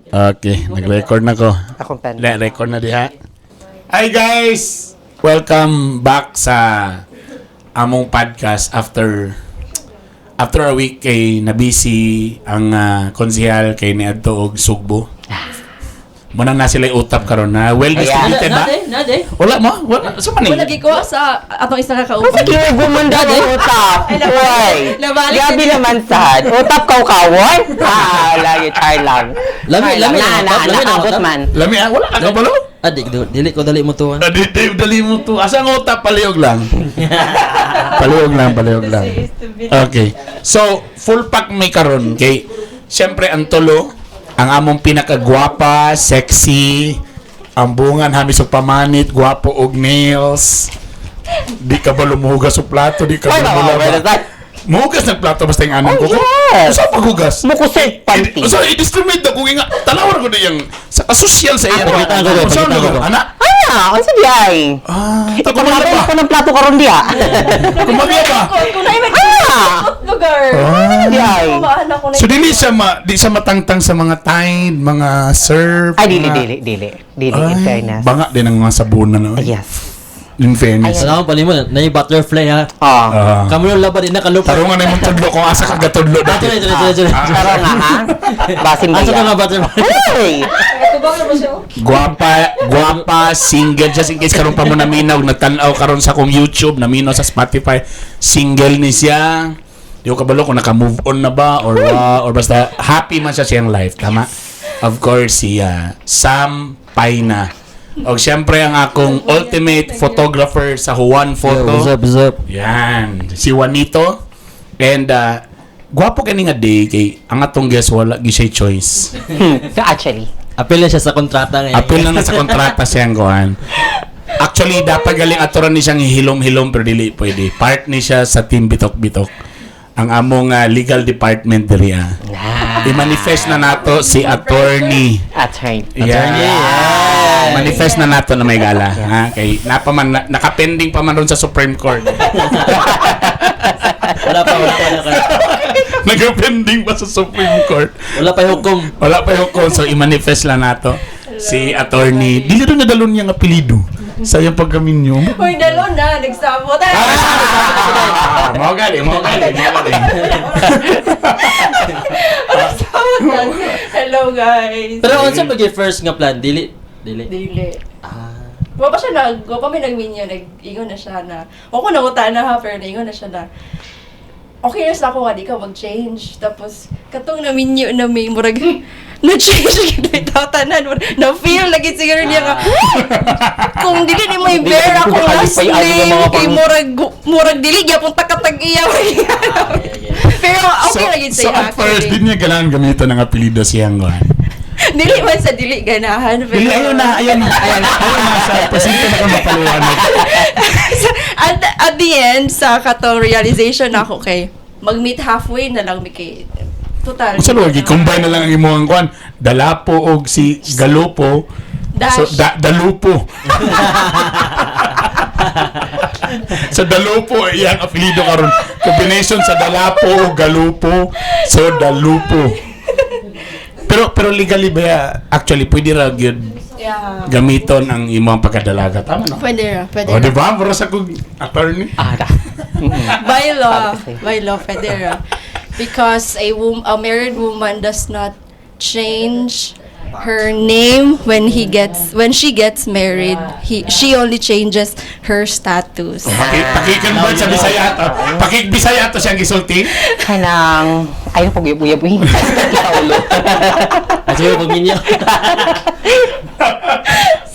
Okay, nag-record na ko. Akong pen. Le, record na diha. Hi guys! Welcome back sa among podcast after after a week kay nabisi ang konsehal kay niadto og Sugbo. Muna na sila utap karon na well distributed ba? Nade, nade. Wala mo? Wala. So man Wala gikuha sa atong isa ka kauban. Kasi kinuguman daw ang utap. Uy. Nabalik Grabe na- naman sad. Utap kaw kawon? Ah, lagi char lang. Lami, Char lang. lami Na, na na, utap, lami na naabot utap. man. Lami ah, wala ka kabalo? Ah, di, dili ko dali mo to. Ah. Dali, dali mo to. Asa ang utap? Palihog lang. Palihog lang, palihog lang. Okay. So, full pack may karon kay siyempre ang tulo, ang among pinakagwapa, sexy, ang bungan hamis og pamanit, gwapo og nails. Di ka ba lumuhugas og plato, di ka Uy, ba mama, mulaba. wala. Muhugas ng plato basta yung anong Oh, ko. yes. Usa paghugas? Mukusig panty. So, i-discriminate na kung nga, talawar ko na yung sa kasosyal sa iya. Pagitan ko, Unsa pagitan ko. Ana? Ana, unsa di ay? Ah, kumagla Ipamabel ba? ko ng plato karon diya. Kumagla ba? Kung na may Ah! lugar. Ah. Di ay. Kumaan ako na. So dili siya ma, di siya matangtang sa mga Tide, mga Surf. Ay, dili, mga- dili, dili. Dili, in Ay, fairness. Banga din ang mga sabunan no. Yes. In fairness. Salamat pa nimo, na yung butterfly ha. Oh. Ah. Kamo yung laban din nakalupa. Tarungan na imong tudlo kung asa ka gatudlo Ah, dati. tuloy, tuloy, tuloy, tuloy. Taro nga ha. Basin ba Asa ka yan? nga butterfly? Uy! Tubang na ba siya? Guwapa, guwapa, single just in case karon pa mo naminaw, nagtan-aw karon sa akong YouTube, naminaw sa Spotify, single ni siya. Di ko kabalo kung naka-move on na ba or or basta happy man siya siyang life, tama? Of course si Sam Paina. Og siyempre ang akong ultimate photographer sa Juan Photo. Yo, what's up, what's up? Yan, si Juanito. And gwapo kani nga day kay ang atong guest wala gi siya choice. Actually. Apil na siya sa kontrata ngayon. Apil na na sa kontrata siyang kuan. Actually, dapat galing aturan ni siyang hilom-hilom pero dili pwede. Part ni siya sa team Bitok-Bitok. Ang among legal department diri ah. I-manifest na nato si attorney. Attorney. Yeah. Manifest na nato na may gala, ha? Kay napa man nakapending pa man ron sa Supreme Court. Wala pa, wala pa, wala pa. Nakapending pa sa Supreme Court. Wala pa yung hukom. Wala pa yung hukom, so i-manifest lang nato si attorney. Dili rin nadalon niya ang apelyido sa iyang pagkaminyo. Uy, dalo na. Nagsabot. Ah, mao gali, mao gali, mao gali. Nagsabot na. Hello guys. Pero unsa pa gyud first nga plan? Dili, dili. Dili. Ah. Wa pa siya nag, wa pa may nagminyo, nag-ingon na siya na, wa ko nanguta na ha, pero naingon na siya na, okay na sa ako nga, di ka mag-change. Tapos, katong naminyo na may murag, na-change gid bitaw tanan. Na-feel lagi siguro niya nga, kung dili ni may Dili bear ko ako last makalipay, ano name, yung mga kay murag, murag dili, gyapon takatag iya. Pero okay lagi So sa at first, di niya ganahan gamitan ng apelyido siyang kuan. Dili man sa dili ganahan. Pero, Dili, ayaw na, ayaw na, ayaw na, ayaw na, sa presinto na ka mapaluan. At the end, sa katong realization ako kay, mag-meet halfway na lang mi kay, total. Unsa lugar gi-combine na lang ang imong kuan, Dalapo og si Galopo. Dash. So Dalupo. Sa Dalupo iyang apelyido karon. Combination sa Dalapo o Galupo. So Dalupo. Pero pero legally ba actually pwede ra gyud gamiton ang imong pagkadalaga, tama no? Pwede ra, pwede O ra. di ba? Mura sa kog attorney. Ah, da. By law, Sabi kasi. by law, pwede ra. Because a married woman does not change her name when she gets married. He she only changes her status. Paki-convert sa Bisaya to. Paki-Bisaya to siyang gisulti. Kanang, ayaw pag uyab-uyab. Uy, kita ulo. Ah, sige, pag minyo.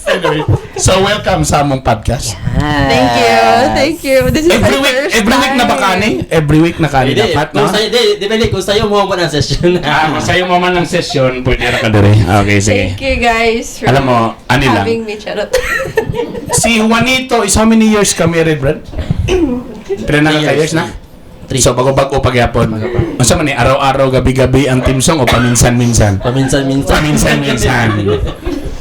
Anyway, so welcome sa among podcast. Thank you. Thank you. This is Every my week, first every week na ba time. kani? Every week na kani Hindi, dapat, no? kung sa'yo, di, depende kung sa'yo mo man ang session. Ah, kung sa'yo mo man ang session, pwede ra ka diri. Okay, sige. Thank you guys for Alam mo, ani lang. having me. Charot. Si Juanito is how many years ka married, Brad? Pila na ka years na? Three. So bago-bago pagyapon. Unsa man ni araw-araw, gabi-gabi ang team song o paminsan-minsan? Paminsan-minsan. Paminsan-minsan.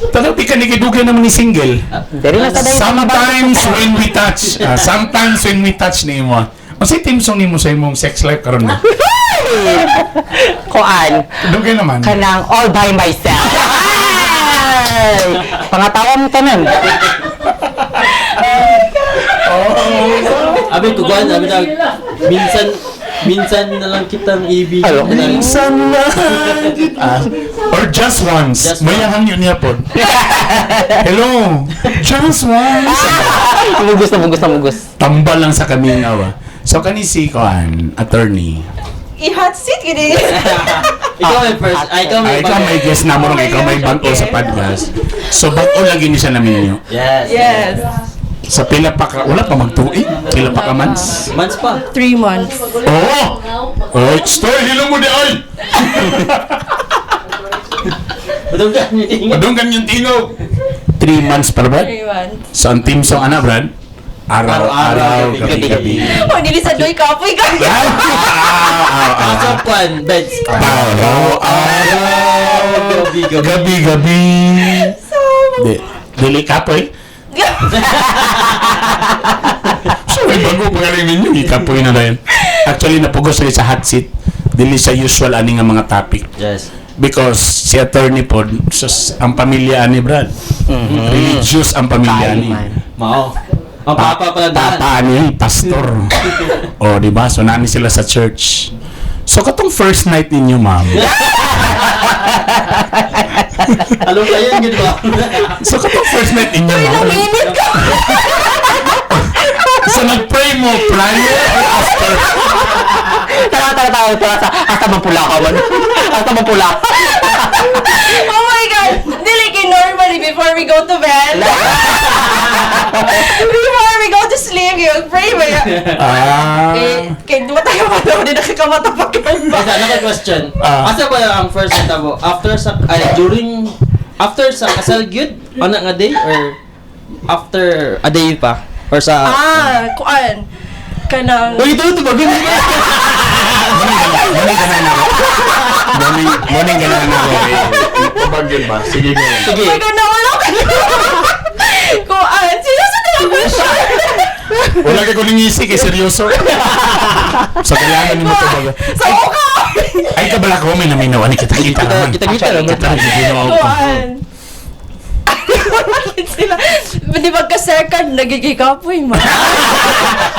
Tanaw di ka ni kay dugay naman ni single. Diri na sa dayon. Sometimes when we touch, sometimes when we touch ni mo. Unsay theme song nimo sa imong sex life karon na? Kuan. Dugay naman. Kanang all by myself. Ay! Pangatawa mo tanan. Abi ko kuan, abi na minsan minsan na lang kitang ibig. Alo. Minsan lang. Ah, or just once. Just May once. hangyo niya po. Hello. Just once. Mugos na mugos na mugos. Tambal lang sa kamingaw. Ah. So kani si Kuan, attorney. I-hot seat gini. Ikaw may first. Ay, ikaw may Ay, ikaw may guest na mo ikaw may Oh my gosh, bag-o sa okay. podcast. So bag-o lagi ni siya namin. Yes. Yes. Sa pila pa ka, wala pa magtuig. Pila pa ka months. Months pa. 3 months. Oo! Oh! Oy, stoy, hilong mo di oy! Madunggan yung tingin. Madunggan yung tingog! 3 months pa ba? 3 months. So ang team song ana, Brad? Araw-araw, gabi-gabi. Oh, dili sa doy kapoy ka. Ah, ah, ah. Kaso kuan, beds. Araw-araw, Gabi, gabi. gabi-gabi. So, Di, dili kapoy. So, may bago pa rin ninyo. Ikapoy na rin. Actually, napugos rin sa hot seat. Dili sa usual ani nga mga topic. Yes. Because si attorney po, sus, ang pamilya ani Brad. Religious ang pamilya ani. Kaiman. Mao. Ang papa pala daan. Papa ani, pastor. O, di ba? So, nani sila sa church. So, katong first night ninyo, ma'am. Alam ka yun, gud ba? So, katong first night ninyo, ma'am. Init ka. So, nag-pray mo prior or after? Tara, tara, tara, tara, sa hasta mapula ka man. Hasta mapula. Oh my God! Dili kay normally before we go to bed. Before we go to sleep, you pray ba ya? Ah. Eh, kay di ba tayo malaw di nakakamata pa ka ba? Asa, naka question. Ah. Asa ba ang first na tabo? After sa ay during after sa kasal gyud ana nga day or after a day pa or sa Ah, kuan. Kanang Uy, ito ito ba? Morning ganahan ako. Morning ganahan ako. Eh, tubag yun ba? Sige, go. Sige. Oh my God, nawala ka. Kuan, seryoso na ako siya. Wala kay kuning ngisi kay seryoso. So kailangan nimo tubag. So, okay. Ay kabala ko may naminaw ani kita kita naman. Kita kita naman. Kita Ginoo ko. Kuan. Bakit sila? Di ba ka second, nagigikapoy man.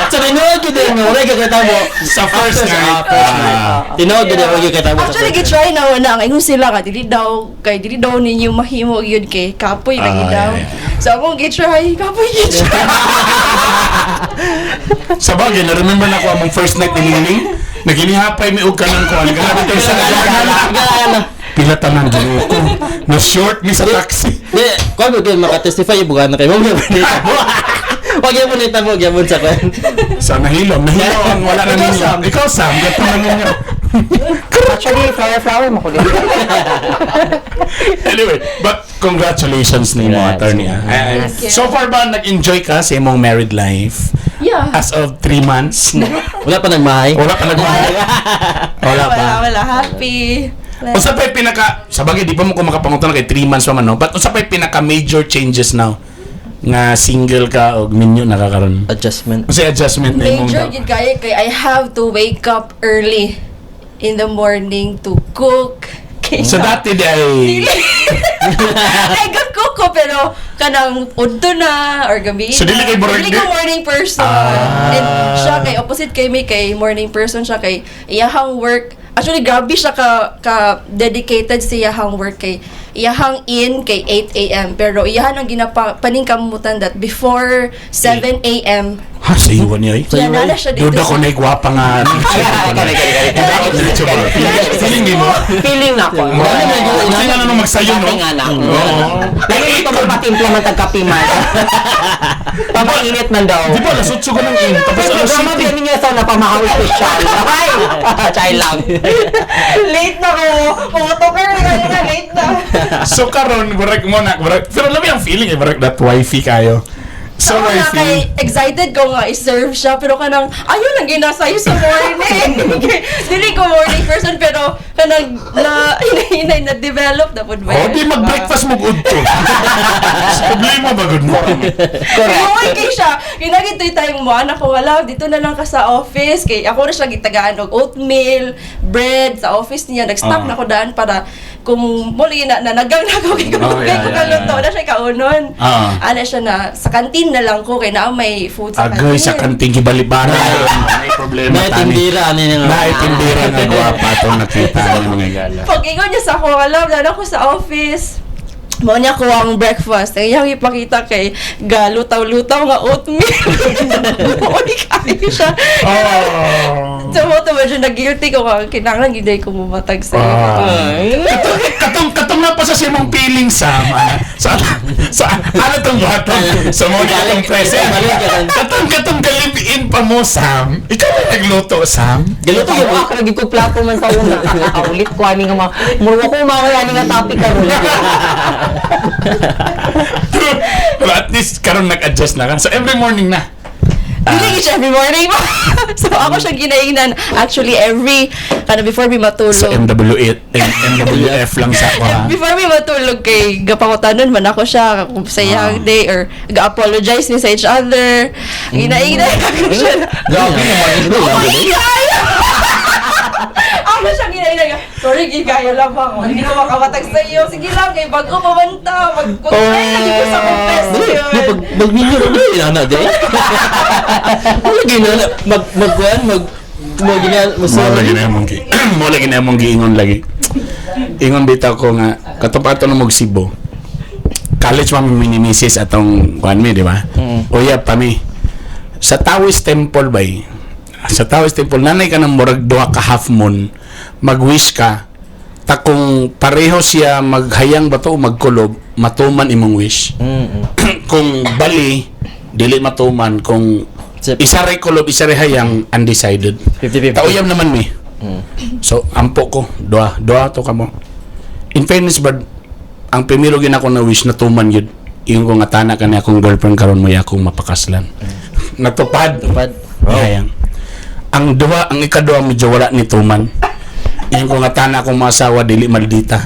Sa tinuod gyud nga wala ka katabo. Sa first After sa- night. ah, first night. Ah. Tinuod gyud wala ka katabo. sa Actually, first night. gi-try na wala ang ingon sila ka dili daw kay dili daw ninyo mahimo gyud kay kapoy lagi Ah, daw. yeah. So akong gi-try, kapoy gi-try. Sa bagay, na-remember na ko among first night ni Ningning. Naginihapay mi og kanang kuan. Grabe tayo sa Gana. Pila tanan Ginoo ko. Na short mi sa taxi. Di, kuan mo gyud makatestify yung bugan na kay mo. Wag yan mo na itabo, gyapon sa kuan. Sa nahilom, nahilom ang wala na Ikaw, ninyo. Sam. Ikaw Sam, gato na ninyo. Actually, flower, flower mo ko din. Anyway, but congratulations ni mo, Congrats. attorney. Ah. Ay, ay. Thank you. So far ba, nag-enjoy ka sa imong married life? Yeah. As of 3 months? Wala pa nagmahay. Wala pa nagmahal? Wala pa. Wala, wala. Happy. Unsa pa'y pinaka, sa bagay, di pa mo ko makapangutan kay 3 months pa man, no? But unsa pa'y pinaka major changes now? Nga single ka o minyo nakakaroon? Adjustment. Unsa adjustment na imong Major gyud kayo kay I have to wake up early in the morning to cook. Kay So dati di ay ay cook ko pero kanang udto na or gabi So, dili kay murag Dili ko morning person. Ah. And siya kay opposite kay me kay morning person siya kay iyahang work. Actually grabe siya ka dedicated sa iyahang work kay iyahang in kay 8 a.m. pero iyahan ang ginapaningkamutan that before 7 a.m. Ha, sa iwan niya ay. Sa Yan na siya dito. Duda ko na gwapa nga. Kani, kani, kani. Duda ko diretso ba? Feeling ni mo? Feeling na ako. Kasi nga na magsayo, no? Dati nga na. Oo. Lagi pa magpatimpla man tagkape man. Papainit man daw. Di ba, nasutso ko ng in. Tapos Pero alas programa 7. din ninyo sa napamahaw espesyal. Ay! Chay lang. Late na ko. Pumutoker na kanina, late na. So karon murag mo na, murag, pero labi ang feeling eh, murag that wifey kayo. So, So, I na feel- kay excited ko nga i-serve siya pero kanang ayun lang ginasayo sa morning. Dili ko morning person pero kanang na hinay na develop na pud ba. Oh, di mag-breakfast mo udto. Problema ba gud mo? Correct. Correct. Kay siya. Kinagito tayong mo anak ko wala dito na lang ka sa office kay ako na siya gitagaan og oatmeal, bread sa office niya. Nag-stop na ko daan para kung muli na nanagang na ako kay kung Oh, yeah, kay ko kaluto na siya kaunon. Ana siya na sa kantin na lang ko kay naa may food sa Agay kantin. sa kanting gibalibara. May problema tani. Naitindira ani nga. Naitindira nga gwapa itong nakita ni mga gala. Pag ingon niya sa ako, alam na ako sa office. Mao niya ko ang breakfast. Ang iyang ipakita kay galutaw-lutaw nga oatmeal. Uy, kayo siya. Oh. So, mo to medyo nag-guilty ko nga kinahanglan gid ko mumatag sa iyo. Ah. Katong katong katong na pa sa simong feeling Sam. Sa ano tong buhaton sa mo katong present. Katong katong galib-in pa mo, Sam. Ikaw ang nagluto, Sam. Galuto Ako gyud. ako lagi ko plato man sa una. Kaulit ko ani nga mga murwa ko mga ani nga topic karon. Pero at least karon nag-adjust na ka. So every morning na. Dili gid siya every morning. So ako siya ginaingnan actually every kana before mi matulog. Sa MW8, MWF lang sa ako ha. Before mi matulog kay gapangutanon man ako siya kung sa iyang day or ga-apologize mi sa each other. Ginaingnan ako siya. Grabe naman ito. Ako siya ginaingnan. Sorry, gigaya lang ako. Hindi ko makamatag sa iyo. Sige lang, kay bago pa man ta. Mag-try lagi ko sa confess Dili, yun. di pag magminyo ra dili na di. Wala gina mag magkuan mag mag gina Mo lagi na imong gi. Mo lagi na imong giingon lagi. Ingon bitaw ko nga katong ato na mog Cebu. College pa mi ni misis atong kuan mi, di ba? Uya pa mi. Sa Taoist Temple bay. Sa Taoist Temple nanay ka ng murag duha ka half moon. Mag-wish ka ta kung pareho siya maghayang ba to o magkulob, matuman imong wish. Kung bali, dili matuman. Kung isa ray kulob, isa ray hayang, undecided. 50-50. Tauyam naman mi. So, ampo ko. Doa. Doa to kamo. In fairness, brad, ang primero gin ako na wish natuman yun. Yung ko nga tana kani akong girlfriend karon mo akong mapakaslan. Natupad. Natupad. Wow. Hayang. Ang duha, ang ikaduha medyo wala ni tuman. Yung ko nga tana akong masawa dili maldita.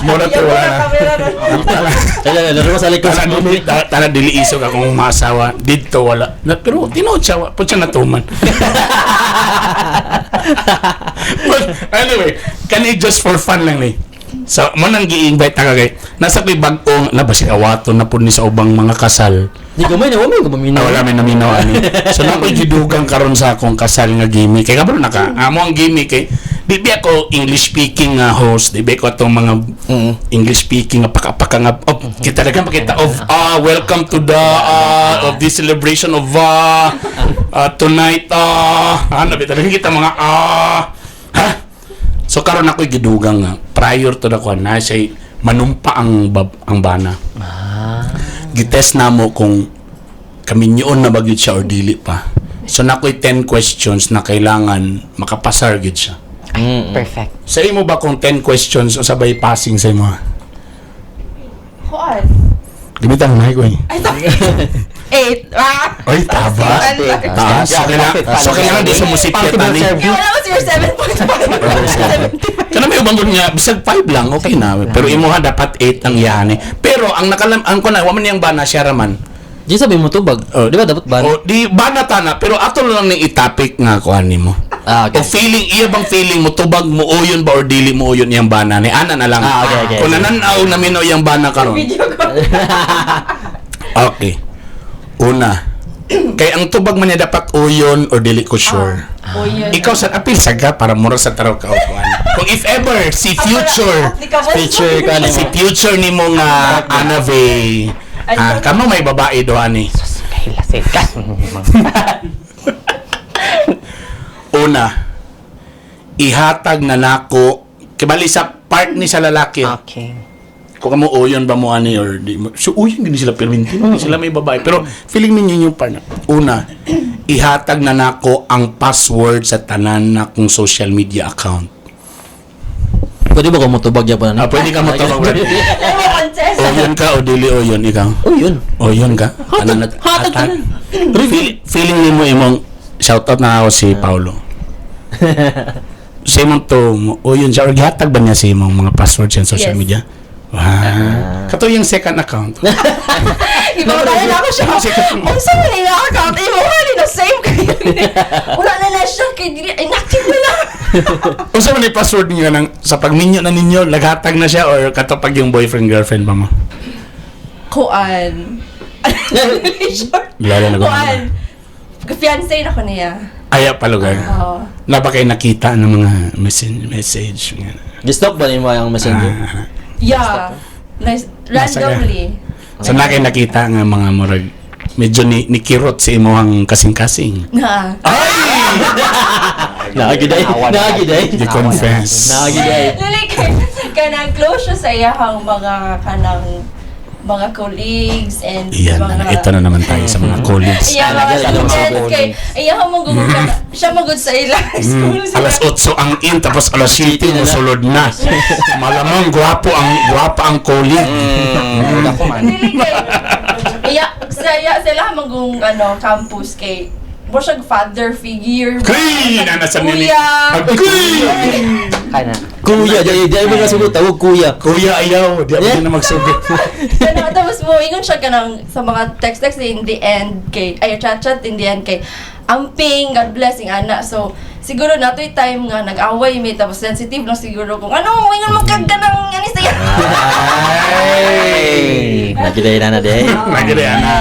Mura to Iyan mo wala na na. kamera ron. Ala, laro ko sa likod. Tana dili isog akong masawa didto wala. Na, pero tinuod siya, wa po siya natuman. But anyway, kani just for fun lang ni. So, mo nang gi-invite ta kay nasa ko'y bag-ong na ba si awato na pud ni sa ubang mga kasal. Di gamay na, wa may gumaminaw. Na wala may naminaw ani. So na ko'y gidugang karon sa akong kasal nga gimmick. Kay kabalo na ka. Amo ang gimmick kay di ba ako English speaking nga host, di ba ko atong mga English speaking nga paka-paka nga oh, kita dagan pakita of welcome to the of this celebration of tonight ano ba talaga kita mga ha. So karon ako'y gidugang nga prior to the kwan na siya manumpa ang ang bana. Gitest namo kung kaminyoon na ba gyud siya or dili pa. So nakoy 10 questions na kailangan makapasar gyud siya. Perfect. Sa imo ba kung 10 questions o sabay passing sa imo? Kuan. Gamitan mo na ko eh. Ay, sorry. Eight. Ah! Ay, taba. Taas. So kailangan di sa musipyat Possible ani. service. Kaya wala ko sir 7.5. Kana may ubang gud nga bisag 5 lang okay na pero imo ha dapat 8 ang iyane. Pero ang nakalam ang kuan wa man niyang bana siya raman. Di sabi mo tubag. Oh. Di ba dapat ban? O di bana tana pero ato lang ni itapik nga kuan nimo. Ah, okay. O feeling iya bang feeling mo tubag mo uyon ba or dili mo uyon iyang bana ni ana na lang. Ah, okay. Kung nananaw na minaw iyang bana karon. Video ko. Okay. Una. Kay ang tubag man niya dapat uyon or dili ko sure. Oh, yun. Ikaw sa apil saga para mura sa taraw ka upuan. Kung if ever si future Future ka ni si future nimo nga Ana Vey. Ah, kamo may babae do ani. Kaila sila. Una, ihatag na nako kibali sa part ni sa lalaki. Okay. Kung kamo uyon ba mo ani or di mo. So uyon gini sila pero hindi mo sila may babae. Pero feeling ninyo yung part na. Una, ihatag na nako ang password sa tanan na kong social media account. Pwede ba ko motubag gyapon na? Ah, pwede ka motubag, Brad. Ay, mo contest. O yun ka o dili o yun ikaw. Oh, yun. O yun ka. Hatag- Ano hatag hatag. tanan. Feeling nimo imong shout out na ako si Paulo. Sa imong to, o yun siya, or gihatag ba niya sa imong mga passwords sa social Yes. media? Wow. Kato yung second account. Ipapatayan ako siya. Unsa man nila account? Imo wala na same kayo. Wala na na siya kay dili inactive na lang. Unsa man yung password niyo nang sa pagminyo na ninyo, naghatag na siya or kato pag yung boyfriend girlfriend pa mo? Kuan. Sure. Lalo na Kuan. Fiancé na ko niya. Aya palugar. Oo. Na ba kayo nakita ng mga message message nga? Gi-stalk ba nimo ang Messenger? Ah. Yeah. Nice. Nasa ka. Randomly. So na kayo nakita nga mga murag medyo ni kirot sa imuhang kasing-kasing. Na. Naagiday. Naagiday. Gi-confess. Naagiday. Dili kay kanang close siya sa iyahang mga kanang mga colleagues and Iyan, mga na, ito na naman tayo sa mga colleagues. Iya mga Talaga, students mga kay iyahang mong siya magud sa ilang school sila. Alas 8 ang in, tapos alas 7 na. musulod na. Malamang gwapo ang gwapa ang colleague. Ako man. Dili kay iya sa iya sila manggung ano campus kay mo siya father figure. Kuy! Nana sa nini. Kuya. Kuy! Kaya na. Kuya, di di ay mga sugot tawag kuya. Kuya ayaw, di ako Yeah. na magsugot. Kana tapos mo ingon siya kanang sa mga text text in the end kay ay chat chat in the end kay amping God blessing ana. So siguro natoy time nga nag-away mi tapos sensitive lang siguro kung ano ingon mo kag kanang ani siya. Ay. Nagiday na na day. Nagiri ana.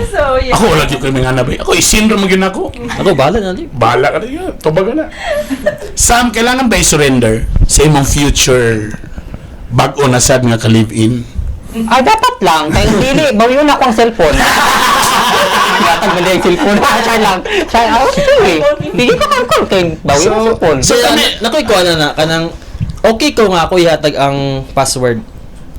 So yeah. Ako wala gyud koy mga nabay. Ako isin ra man gyud ako. Ako bahala na di. Bala ka na yun. Tubag ka na. Sam, kailangan ba i-surrender sa imong future bag-o na sad nga ka-live-in? Ah, dapat lang. Kaya dili, bawiyon ako ang cellphone. Gatag mo ang cellphone. Siya lang. Siya, ah, okay. Hindi ko kangkol kay bawiyon ang cellphone. So, kami, nakoy ko na na kanang okay ko nga ako ihatag ang password.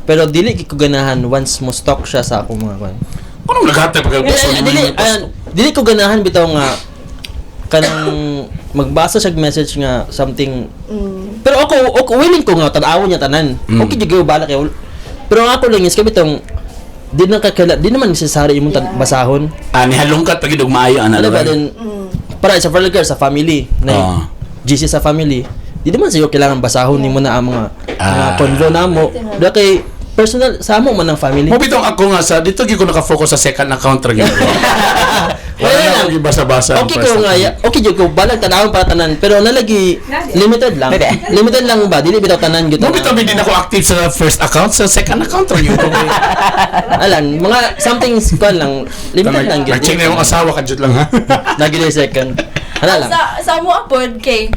Pero dili ko ganahan once mo stalk siya sa akong mga kwan. Anong naghatag pag Dili dili dili ko ganahan bitaw nga kanang magbasa siya og message nga something. Pero ako, ako willing ko nga tan-awon niya tanan. Okay jud kayo bala kayo. Pero ang ako lang is kabitong di na kakala, di naman necessary imong basahon. Ah, nihalongkat pag og maayo ana. Ano ba din para sa girl sa family na GC sa family. Di naman siguro kailangan basahon nimo na ang mga mga convo na mo. Da kay personal sa amo man ang family. Mo bitong ako nga sa dito gyud ko naka-focus sa second account ra gyud. Wala Wala na lang. ako gibasa-basa. ang Okay first ko nga, account. okay jud ko balag tanawon para tanan pero nalagi limited lang. Pwede. Limited lang ba dili bitaw tanan gyud. Mo bitong hindi na ako active sa first account, sa second account ra gyud ko. Alan, mga something kuan lang, limited lang gyud. Nag-check na yung asawa ka jud lang ha. Lagi na yung second. Ano lang. Sa mo apod kay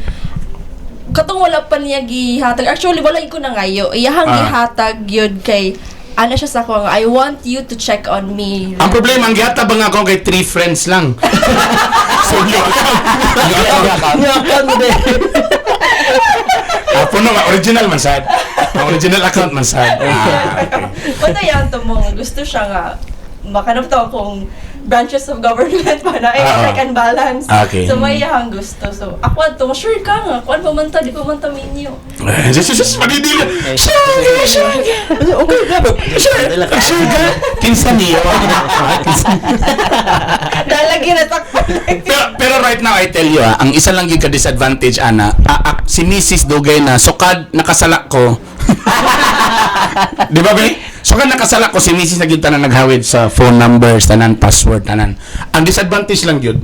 katong wala pa niya gihatag. Actually wala ko na ngayo. Iyahang gihatag yun kay ana siya sa ako nga, I want you to check on me. Ang problema, ang gihatag ba nga ako kay three friends lang. So, new account. New account. New account mo din. Ah, puno nga, original man sad. Ang original account man sad. Ah, okay. Wala yan to mo nga gusto siya nga makanap to akong branches of government pa na ay check and balance. Okay. So may iyahang gusto. So ako ato sure ka nga kuan pa man ta di pa man ta minyo. Eh, Jesus, manidila. Sure, sure. Okay, dapat. Sure, sure ka. Kinsa niyo. Kinsa Dalagi na takpan. Pero right now, I tell you, ah, ang isa lang yung ka-disadvantage, ana, si Mrs. Dugay na, sukad, nakasala ko. Di ba, be? Sukad nakasala ko, si Mrs. na gyud tanan naghawid sa phone numbers, tanan, password, tanan. Ang disadvantage lang yun,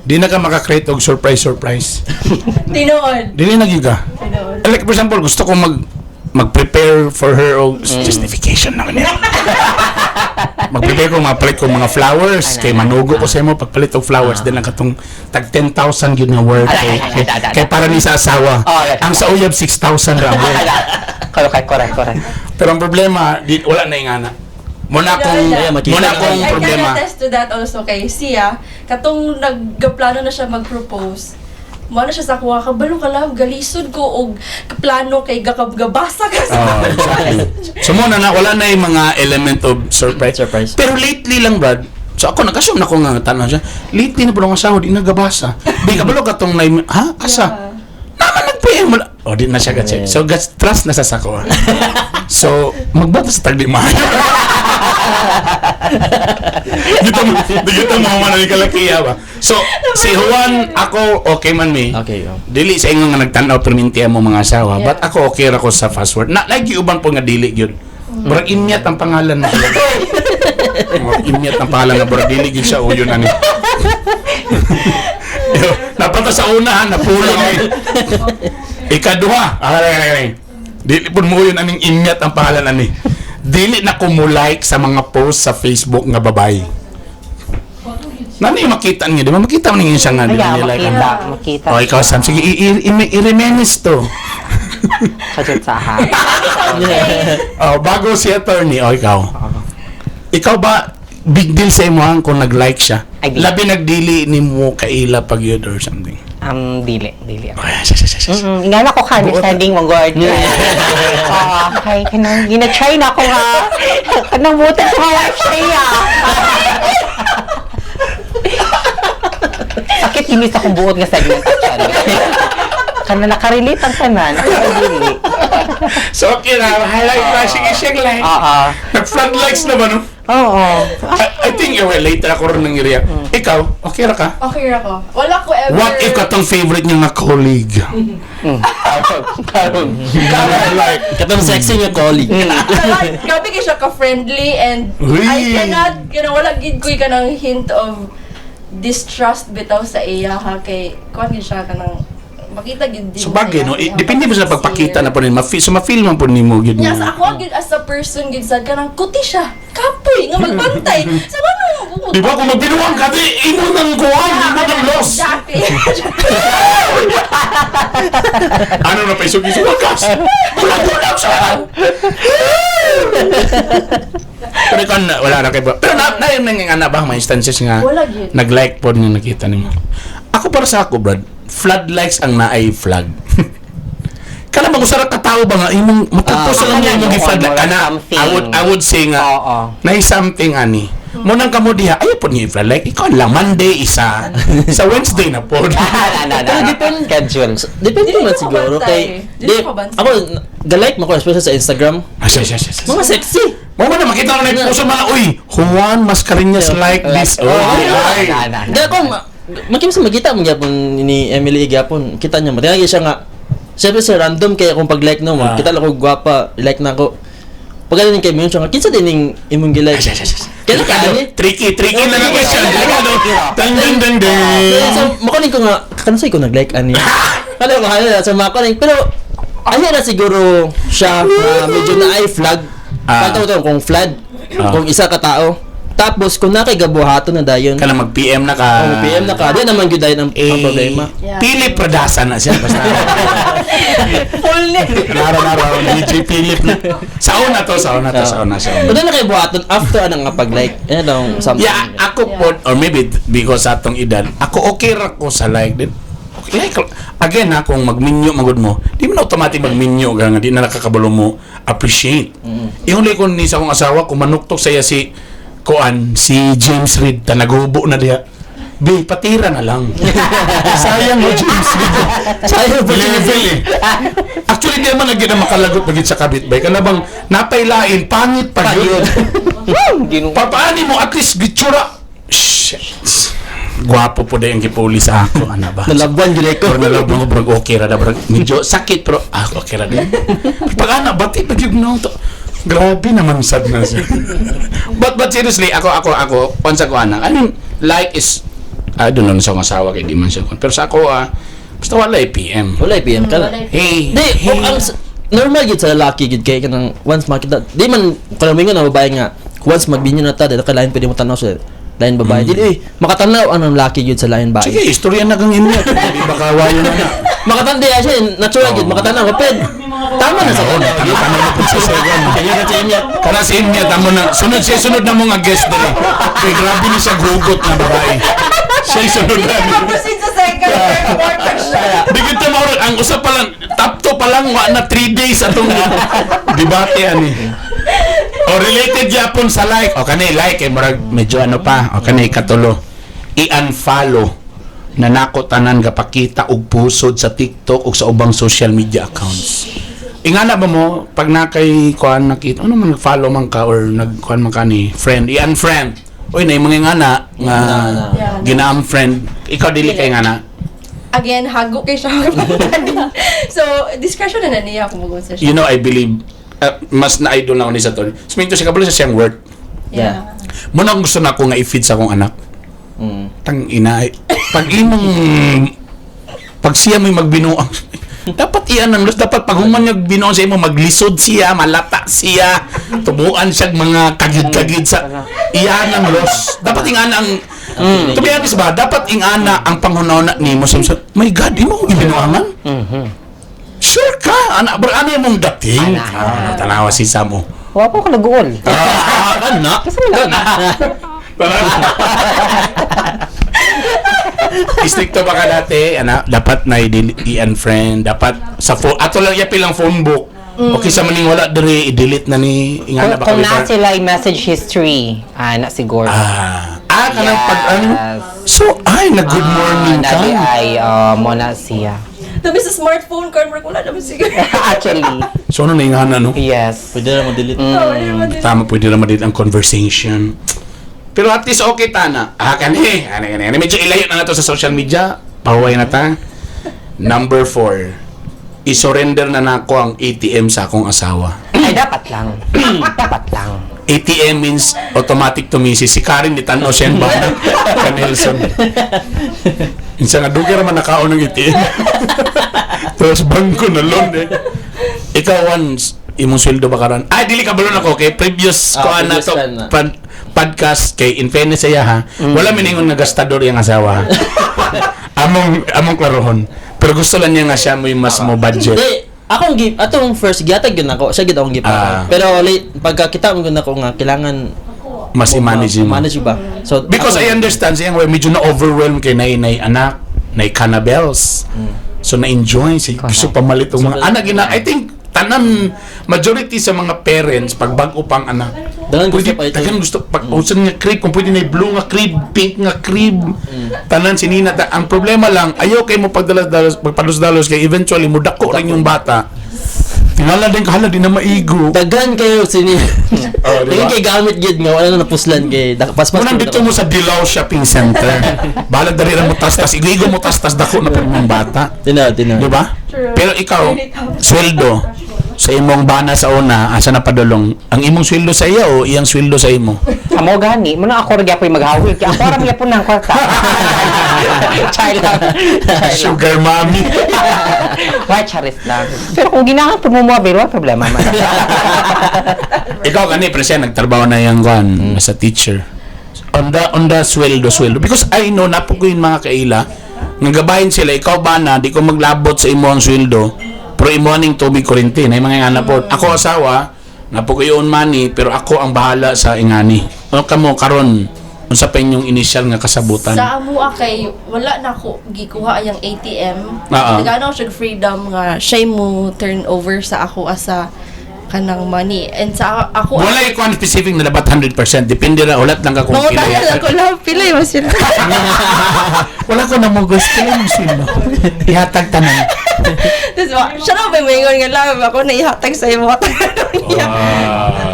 di na ka makakreate og surprise, surprise. Tinuod. Dili na gyud ka. Tinuod. Like, for example, gusto ko mag-prepare for her og justification naman niya. Mag-prepare ko, mapalit ko mga flowers, kay manugo ko sa imo pagpalit og flowers, din lang katong tag 10,000 yun nga worth. Kay para ni sa asawa. Oh, yes. Ang sa uyab, 6,000 ra ang worth. Correct, correct, correct. Pero ang problema, di, wala na yung ana. Muna akong, Wala. Makita muna na akong I can problema. attest to that also kay siya, katong nagplano na siya mag-propose, mo na siya sa kuha, kabalo ka lang, galisod ko og plano kay gakabgabasa ka sa Oh, exactly. So muna na, wala na yung mga element of surprise. Surprise. Pero lately lang, Brad, so ako, nag-assume na ko nga, tanaw siya, lately na po ang asawa, di nagabasa. Di ka balog katong na, ha? Asa? Yeah. Naman nag nag-PM mo na. O, di na siya ga-check. So, gas, trust na sa sako. So, magbato sa tagdi maayo. Dito mo, dito mo man ang kalakiya ba. So, si Juan, ako, okay man mi. Okay, oh. Dili sa ingon nga nagtan-aw perminti mo mga asawa, Yeah. but ako okay ra ko sa fast word. Na nagiuban po nga dili gyud. Murag imyat ang pangalan na. Murag imyat ang pangalan na murag dili gyud siya uyon ani. Yo, napata sa una ha, napulang eh. Ikaduha, aray, aray, aray. Dili pud mo yun aning imyat ang pangalan ani. Dili na ko mo like sa mga post sa Facebook nga babae. Nani yung makita niya, di ba? Makita mo niya siya nga, di ba? Kaya Niya like makita, ang- makita. Oh, ikaw Sam, sige, i-reminis to. Sajud sa ha. Oh, bago si attorney, oh, ikaw. Ikaw ba, big deal sa imo ang kung nag-like siya? Ay, di. Labi nagdili ni mo kaila pag yun or something. Dili, dili. Oh, yes, yes, yes, yes. Nga na ko ka, understanding mong guard. Oo, kay kanang gina-try na ako ha. Kanang buta sa mga wife siya. Sakit yun sa akong buot nga segment actually. Kana nakarelate ang tanan, ako dili. So, okay na. Highlight pa. Sige, siya like. Oo. Nag-flood likes na ba, no? Oo. I think you were later ako rin ng area. Ikaw, okay ra ka? Okay ra ko. Wala ko ever. What if katong favorite niya nga colleague? Karon. Like, Katong sexy nga colleague. Wala, grabe kay siya ka-friendly and Uy. I cannot, wala gid ko'y kanang hint of distrust bitaw sa iya ha kay kuan gid siya kanang makita gid din so bagay, sa no? iya Depende mo sa pagpakita na po rin. So, ma-feel man po ni mo. Yun, Nya sa ako gid as a person gid sad kanang kuti siya. Kapoy nga magbantay. Sa ano Di ba kung magbinuang ka, di, imo nang kuwan, imo nang loss. Exactly. Ano na pa isog-isog? Wakas! Bulag-bulag siya! Pero ikaw, na, wala na kay ba? Pero na, na, na, na, ba, may instances nga, Wala gyud. nag-like po niya nakita nimo. Ako para sa ako, Brad, flood likes ang naay flag. Kana ba kung sa katao ba nga imong matapos Ah, lang kana yung yung gi-flood like or kana something. I would say nga Oo. nay something ani. Mo nang kamo diha ayo po niya i-flood like ikaw lang Monday isa sa Wednesday na po. Na, na, na. Schedule. Depende Dili man ko siguro kabantay. kay Dili di ko kabantay. ako galike mo ko especially sa Instagram. Ah, siya, siya, siya, siya. Mga sexy. Mo man na makita ko na yung puso mga uy, Juan Mascareñas like this. Oh, ay. Na, na, na. Di ako makim sa magita mo gyapon ni Emily gyapon. Kita niya mo. Tingnan siya nga. Siyempre sa random kaya kung pag-like no mo, kita lang ko gwapa, like na ako. Pag ano kay Mion siya nga, kinsa din ning imong gi-like. Ah, siya, siya, siya. Kaya ka ani? Tricky, tricky na lang question. Delikado. Dun, dun, dun, dun. So, makunin ko nga, kanusay ko nag-like ani. Kala ko hala sa makunin pero ano na siguro siya na medyo na ay flag. Ah. Pagtaw to kung flood, kung isa ka tao. Tapos kung na kay gabuhaton na dayon. Kana mag-PM na ka. Oh, PM na ka. Di naman gyud dayon ang, Eh, ang problema. Yeah. Philip Radasa na siya. Basta. Full name. Naro, naro, DJ Philip na. Sa una to, sa una to, sa una, sa una. Kung na kay buhaton after anang nga pag-like, ano daw something. Yeah, ako po, or maybe because sa atong edad, ako okay ra ko sa like din. Okay, like, again ha, kung magminyo magud mo, di mo na automatic magminyo ka nga, di na nakakabalo mo appreciate. Ihuli ko ni sa akong asawa, kung manuktok saya si Kuan, si James Reid, ta nagubo na diha. Be, patira na lang. Sayang mo, James Reid. Sayang ba Level eh. Actually, di man lagi na makalagot pagit sa kabit bay. Kana bang napailain, pangit pa yun. Ginoo. Papaani mo, at least gitsura. Shit. Gwapo po dahil ang gipuli sa ako, ana ba? Nalabuan gyud ko. Pero nalabuan ko, brag, okay ra na, brag. Medyo sakit, pero okay ra din. Pag ana, bati pag yun to. Grabe naman sad na siya. But seriously, ako, once ako, ana, I mean, like is, I don't know sa akong asawa kay di man siya. Pero sa ako, basta wala eh, PM. Wala PM ka na. Wala Hey, Di, hey. oh, ang normal gyud sa lalaki gyud kay kanang once makita, di man kanang na babae nga once magbinyo na ta, di ka lain pwede mo tanaw sa lain babae. Dili eh, makatanaw ang lalaki gyud sa lain babae. Sige, istorya na kang inyo. Di ba kawayo na na? Makatanda siya, natural gyud makatanaw ka ped. Tama na sa Oo, tanaw. tanaw na po sa second. Kaya na sa inyo. Kana si Inya, tamo na. Sunod siya, sunod na mga guest dali. Kay grabe ni siya gugot na babae. Siya yung sunod Dili na. na ma-proceed sa second, third, fourth question. Di kita maurag, ang usa pa lang, top 2 pa lang, wa na 3 days atong debate ani. O related yapon sa like. O kani like, eh, murag medyo ano pa. O kani katulo. I-unfollow. Na nako tanan gapakita og pusod sa TikTok ug sa ubang social media accounts. Ingana ba mo pag nakay kuan nakita ano man, nag-follow man ka or nagkuan man ka ni friend, i-unfriend? Oy, na mga ingana nga gina-unfriend. Ikaw, dili kay ngana? Again, hago kay siya. So, discretion na na niya kung mag siya. I believe mas na-idol na ako ni sa Tony. Suminto siya, kabalo sa siyang work. Muna ang gusto na ako nga i-feed sa akong anak. Tang ina, eh. Pag imong pag siya may magbinuang, dapat iyan ang dapat pag human niya binuang sa imo, maglisod siya, malata siya, tubuan siya mga kagid-kagid sa iyan ang loss. Dapat ingana ang, to be honest ba, dapat ingana ang panghunahuna nimo sa, my God, imo ko gibinuangan. Sure ka, ana, bro, ano imong dating? Ana. Ah, tanawa si Samo. Wa po ko naguol. Ah, ana. Kasi man. Stricto ba ka dati, ana? Dapat na i-unfriend, dapat sa phone, ato lang yapil ang phone book. Okay sa maning wala diri, i-delete na ni ingana Kung, ba kung kami na par- sila yung message history, na siguro. Ah, kanang pag ano. Yes. So, ay, na good morning ka. Dati ay, mo na siya. Tabi sa smartphone ko, wala naman siguro. Actually, So, ano na ingana, no? Yes. Pwede na mo-delete. Oh, wala naman din. Tama, pwede na ma-delete ang conversation. Pero at least okay tana. Ah, kani. Ani, ani, ani. Medyo ilayo na na to sa social media. Pahuway na ta. Number 4. I-surrender na nako ang ATM sa akong asawa. Ay, dapat lang. Dapat lang. ATM means automatic to misis. Si Karen ni Tano siya ba? Ka Nelson. Insa nga dugay ra man nakaon ng ATM. Tapos bangko na loan eh. Ikaw once imong sweldo ba karon? Ay, dili ka balon ako kay previous Ah, kuan na previous to kan na. podcast kay in fairness saya ha. Wala miningon nga gastador yang asawa. Among klarohon. Pero gusto lang niya nga siya mo yung mas mo budget. Di, akong gi atong first gihatag yun ako, siya gid akong gipa. Pero late pagka kita mo gud ako nga kailangan Mas i-manage mo. Manage ba? So Because I understand siyang way medyo na-overwhelm kay nay nay anak, nay canabels. So na-enjoy si gusto pamalit ang mga anak gina. I think tanan majority sa mga parents pag bago pang anak. Daghan gusto Pwede, pa ito. daghan gusto pag usan nga crib, kung pwede na blue nga crib, pink nga crib. Tanan si Nina ang problema lang ayaw kay mo pagdalos-dalos, pagpados-dalos kay eventually mo dako rin yung bata. Tingala din kahala di na maigo. Daghan kayo sini. Oh, di ba? Daghan kay gamit gid nga wala na napuslan kay paspas. Munang dito mo sa Dilao Shopping Center. Balag dali ra mo tastas, igo-igo mo tastas dako na pud mong bata. Tinaw, tinaw. Di ba? True. Pero ikaw, sweldo sa imong bana sa una, asa na padulong? Ang imong sweldo sa iya o iyang sweldo sa imo? Amo gani, muna ako ra gyapon maghawig. Ako ra gyapon ng kwarta. Char lang. Char lang. Sugar mommy. Why, charis lang. Pero kung ginahan po mo mo, wala problema man. Ikaw kani present nagtrabaho na yang kwan as a teacher. On the sweldo sweldo because I know na po ko yung mga kaila nga gabahin sila, ikaw ba na di ko maglabot sa imo ang sweldo pero imo ning tubig kuryente na mga ingana po. Ako asawa na po ko yung money pero ako ang bahala sa ingani. O kamo karon, unsa pa inyong initial nga kasabutan? Sa amua kay wala na ko gikuha ang ATM. Nagano siya freedom nga siya mo turn over sa ako asa kanang money. And sa ako Wala ikuan specific na dapat 100%, depende ra ulat lang ka kung Mangutana pila. lang ko lang pila ba sila. Wala ko na mo gusto mo sweldo. Ihatag tanan. Tapos siya na ba moingon nga love ako na ihatag sa imo niya.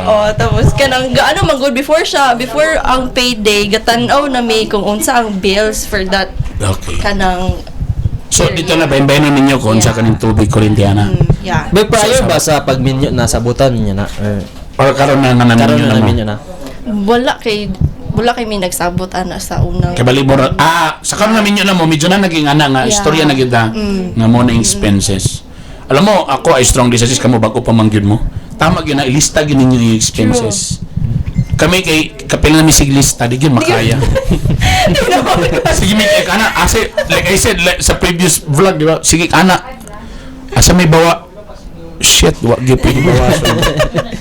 Oh, tapos kanang gaano man good before siya, before ang payday gatan-aw na may kung unsa ang bills for that kanang So dito na bayin-bayin ninyo kung unsa kaning tubig kuryente ana. Yeah. May prior ba sa pagminyo na sabutan niya na? Or Or karon na nga karon naminyo na na mo. naminyo na? Wala kay may nagsabot ana sa unang Kay bali mo sa karon naminyo na mo medyo na naging ana nga istorya na gyud ha, nga mo na expenses. Alam mo, ako ay strongly suggest kamo bago pa man gyud mo. Tama gyud na ilista gyud ninyo yung expenses. Kami kay kapil na mi sig lista di gyud makaya. Sige mi kay kana ase like I said, like, sa previous vlog, di ba? Sige kana. Asa may bawa, shit, wa gyud pwede bawason.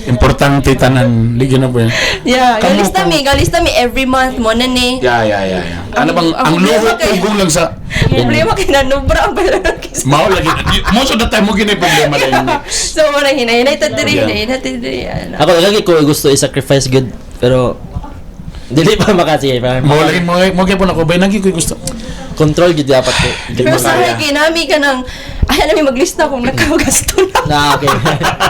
Importante tanan, ligyan na po yan. Yeah, Kamo galista mi, galista mi every month mo na ni. Yeah. Ano bang Ang ang problema luho pugong lang sa Problema kay nanubra ang pera kay mao lagi. Most of the time mo gini problema dahil next. So wala hinay-hinay ta diri, hinay-hinay ta diri. Ano. Ako lagi ko gusto i-sacrifice good pero dili pa makasige. Mo lagi mo mo gyud po nako bay nagi ko gusto. Control gid dapat ko. Pero sa Kaya. kay nami ka ng ay nami maglista kung nakagasto na. Na, okay.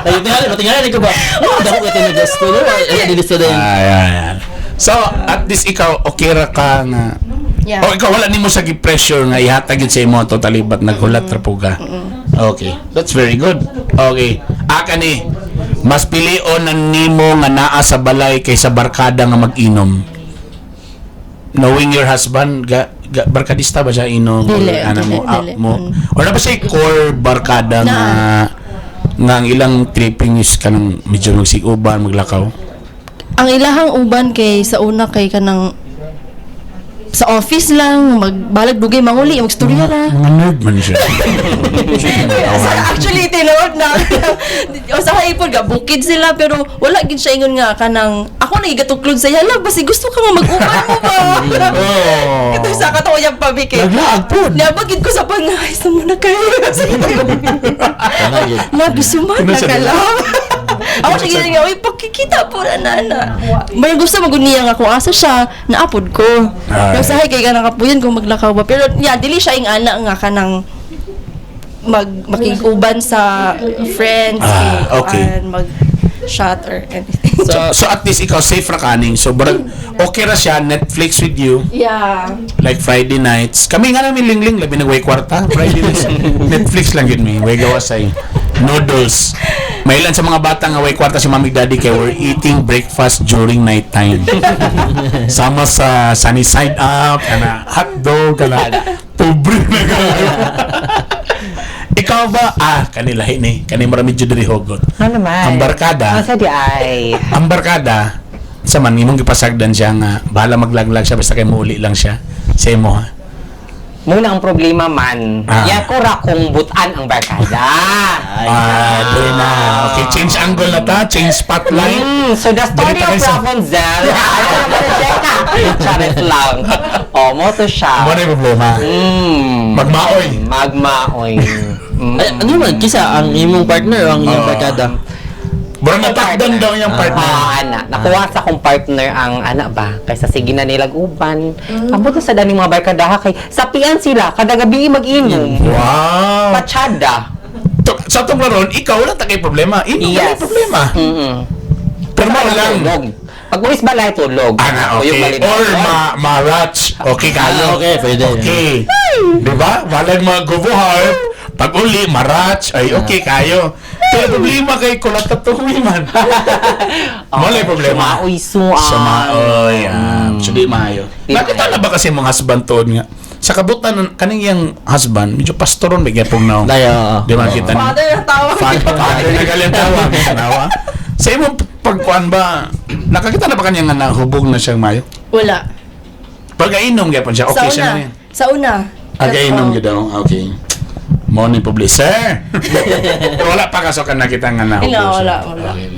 Ay, tingali, matingali ko ba? Oh, dako ka tinagasto. No? Ay, nilista din. Ay, ay, ay. So, at least ikaw, okay ra ka nga. Yeah. O ikaw, wala nimo sa gi-pressure nga ihatag yun sa imo totally, but naghulat ra po ka. Okay. That's very good. Okay. Aka ni, mas pilion na nimo nga naa sa balay kaysa barkada nga mag-inom. Knowing your husband, ga, barkadista ba siya inom? Dili, Or ana dili, mo, ah, dili. mo. Or na ba siya core barkada nga nga ang ilang tripping is kanang medyo magsiguban, maglakaw? Ang ilahang uban kay sa una kay kanang sa office lang magbalag dugay manguli magstorya ra. Mga nerd man siya. Actually tinuod na. O sa ipon ga bukid sila pero wala gid siya ingon nga kanang ako na gatuklod sa hala basi gusto ka nga mag-uban mo ba. Oh. Kato sa kato yang pabiki. Naglaag po. Nabagid ko sa pangay sa muna kayo. Ano yun? Nabisuman Ano na siya ka lang. Ako siya ganyan nga, uy, pagkikita po na na. May gusto maguniya nga kung asa siya, naapod ko. Ay. Pero sa kay ka nakapuyan kung maglakaw ba. Pero yeah, dili siya ing ana nga kanang makiguban sa friends, Ah, okay. and mag shot or anything. So, So at least ikaw safe ra kaning. So barag okay ra siya Netflix with you Yeah. like Friday nights. Kami nga namin lingling labi nag way kwarta Friday nights. Netflix lang yun mi. Way gawas ay noodles. Mailan sa mga bata nga way kwarta si mami daddy kay we're eating breakfast during night time. Sama sa sunny side up, kana hotdog, kana pobre na kayo. Ikaw ba? Ah, kanila ini. Kani marami jud diri hugot. Ano naman? Ang barkada. Asa di ay. Ang barkada sa man imong gipasagdan siya nga bahala maglaglag siya basta kay muuli lang siya sa imo ha. Muna ang problema man. Ah. Ya ko ra kung butan ang barkada. Ah, dili na. Okay, change angle na ta, change spotlight. So the story Dili ta of kaysa- Rapunzel. Ano naman siya? Charet lang. O, mo to siya. Mo na yung problema. Magmaoy. Magmaoy. Ay, ano man, kisa ang imong partner o ang iyong Oo. barkada? Bro, natakdan daw yung partner. Ah, ana. Nakuha sa akong partner ang ana ba kaysa sige na nilag uban. Ambot na sa daming mga barkada ha kay sapian sila kada gabi mag-inom. Wow. Pachada. Sa itong laron, ikaw wala ta kay problema. Ino wala Yes. problema. Pero mao lang. Tulog. Pag uwis balay tulog. Ana, O yung okay. balay- Or ma-ratch. Okay kayo. Ah, okay, pwede. Okay. Di ba? Walang mga gubuhar. Pag uli, maratch. Ay, okay kayo. Pero problema kay kulat at tuwi man. Wala yung problema. Sumaoy suan. Sumaoy. Ah, so di maayo. Di Nakita maayo. na ba kasi mga husband toon nga? Sa kabutan, kaning yang husband, medyo pastoron may gyapong naong. Dahil, oo. Di ba kita ni? Father, tawag. Father, father na galing tawag. Tanawa. Sa imong pagkuan ba, nakakita na ba kanya nga nahubog na siyang mayo? Wala. Pagkainom gyapon siya, okay Sa siya una. na yan. Sa una. Pagkainom Oo. gyud daw, okay. Morning public, sir. Wala pa kaso ka nakita nga nahubog Wala, siya. wala, wala. Okay.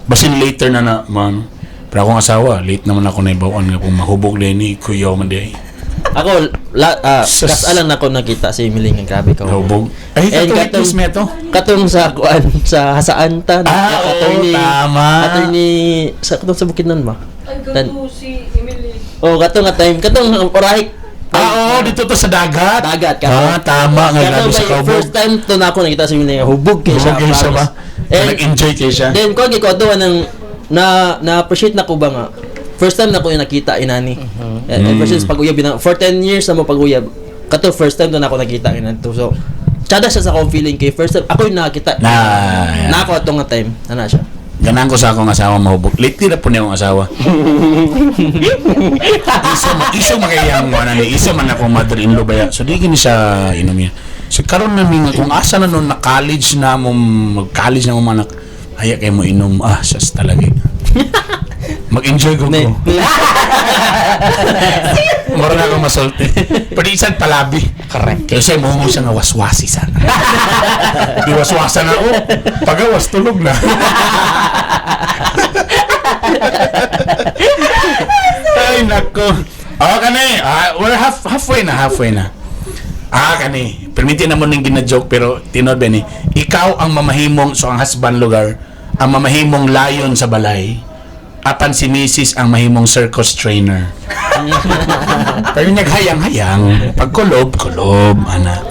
Basin later na na, man. Pero akong asawa, late naman ako na ibawon nga kung mahubog din ni kuya man di ay. Ako, la, Sus. kasal lang ako nakita si Emily nga grabe ka. Nahubog. Ay, And katong witness me to. Katong sa kuan sa hasaan ta. Ah, oo, tama. Attorney sa katong sa Bukidnon ba? Ay, Tan- gato si Emily. Oh, katong nga time, katong orahik. Ah, oo, dito to sa dagat. Dagat, katong. Ah, tama nga grabe Katong sa by kahubog. first time to na ako nakita si Emily nga hubog kay siya. Hubog kay siya ba? promise. And Nag-enjoy kay siya. then ko ko ato nang na na appreciate na ko ba nga first time na ko yung nakita inani. Eh, ever since pag-uyab na for 10 years na mo pag-uyab. Kato first time to na ako nakita inani to. So tsada siya sa akong feeling kay first time ako yung nakita. Na, yeah. Na ako ato nga time. Ana siya. Ganahan ko sa akong asawa mahubog. Lately na po niya akong asawa. Iso, iso makayang wala ni iso man akong mother-in-law baya. So di gini siya inom niya. So karon na mi nga kung asa na nun na college na mo mag-college na mo manak haya kay mo inom ah sas talaga. Eh. Mag-enjoy ko ko. Mura na akong masulti. Pero isan palabi. Correct. Kaya siya mo siya nga waswasi sana. Di waswasan ako. Pagawas tulog na. Ay nako. Ah kani, ah, we're halfway na, halfway na. Ah kani, permiti na mo ning gina-joke pero tinod ba ni, ikaw ang mamahimong so ang husband lugar, ang mamahimong lion sa balay. Apan si Mrs. ang mahimong circus trainer. Pero naghayang-hayang, pag kulob, kulob, ana.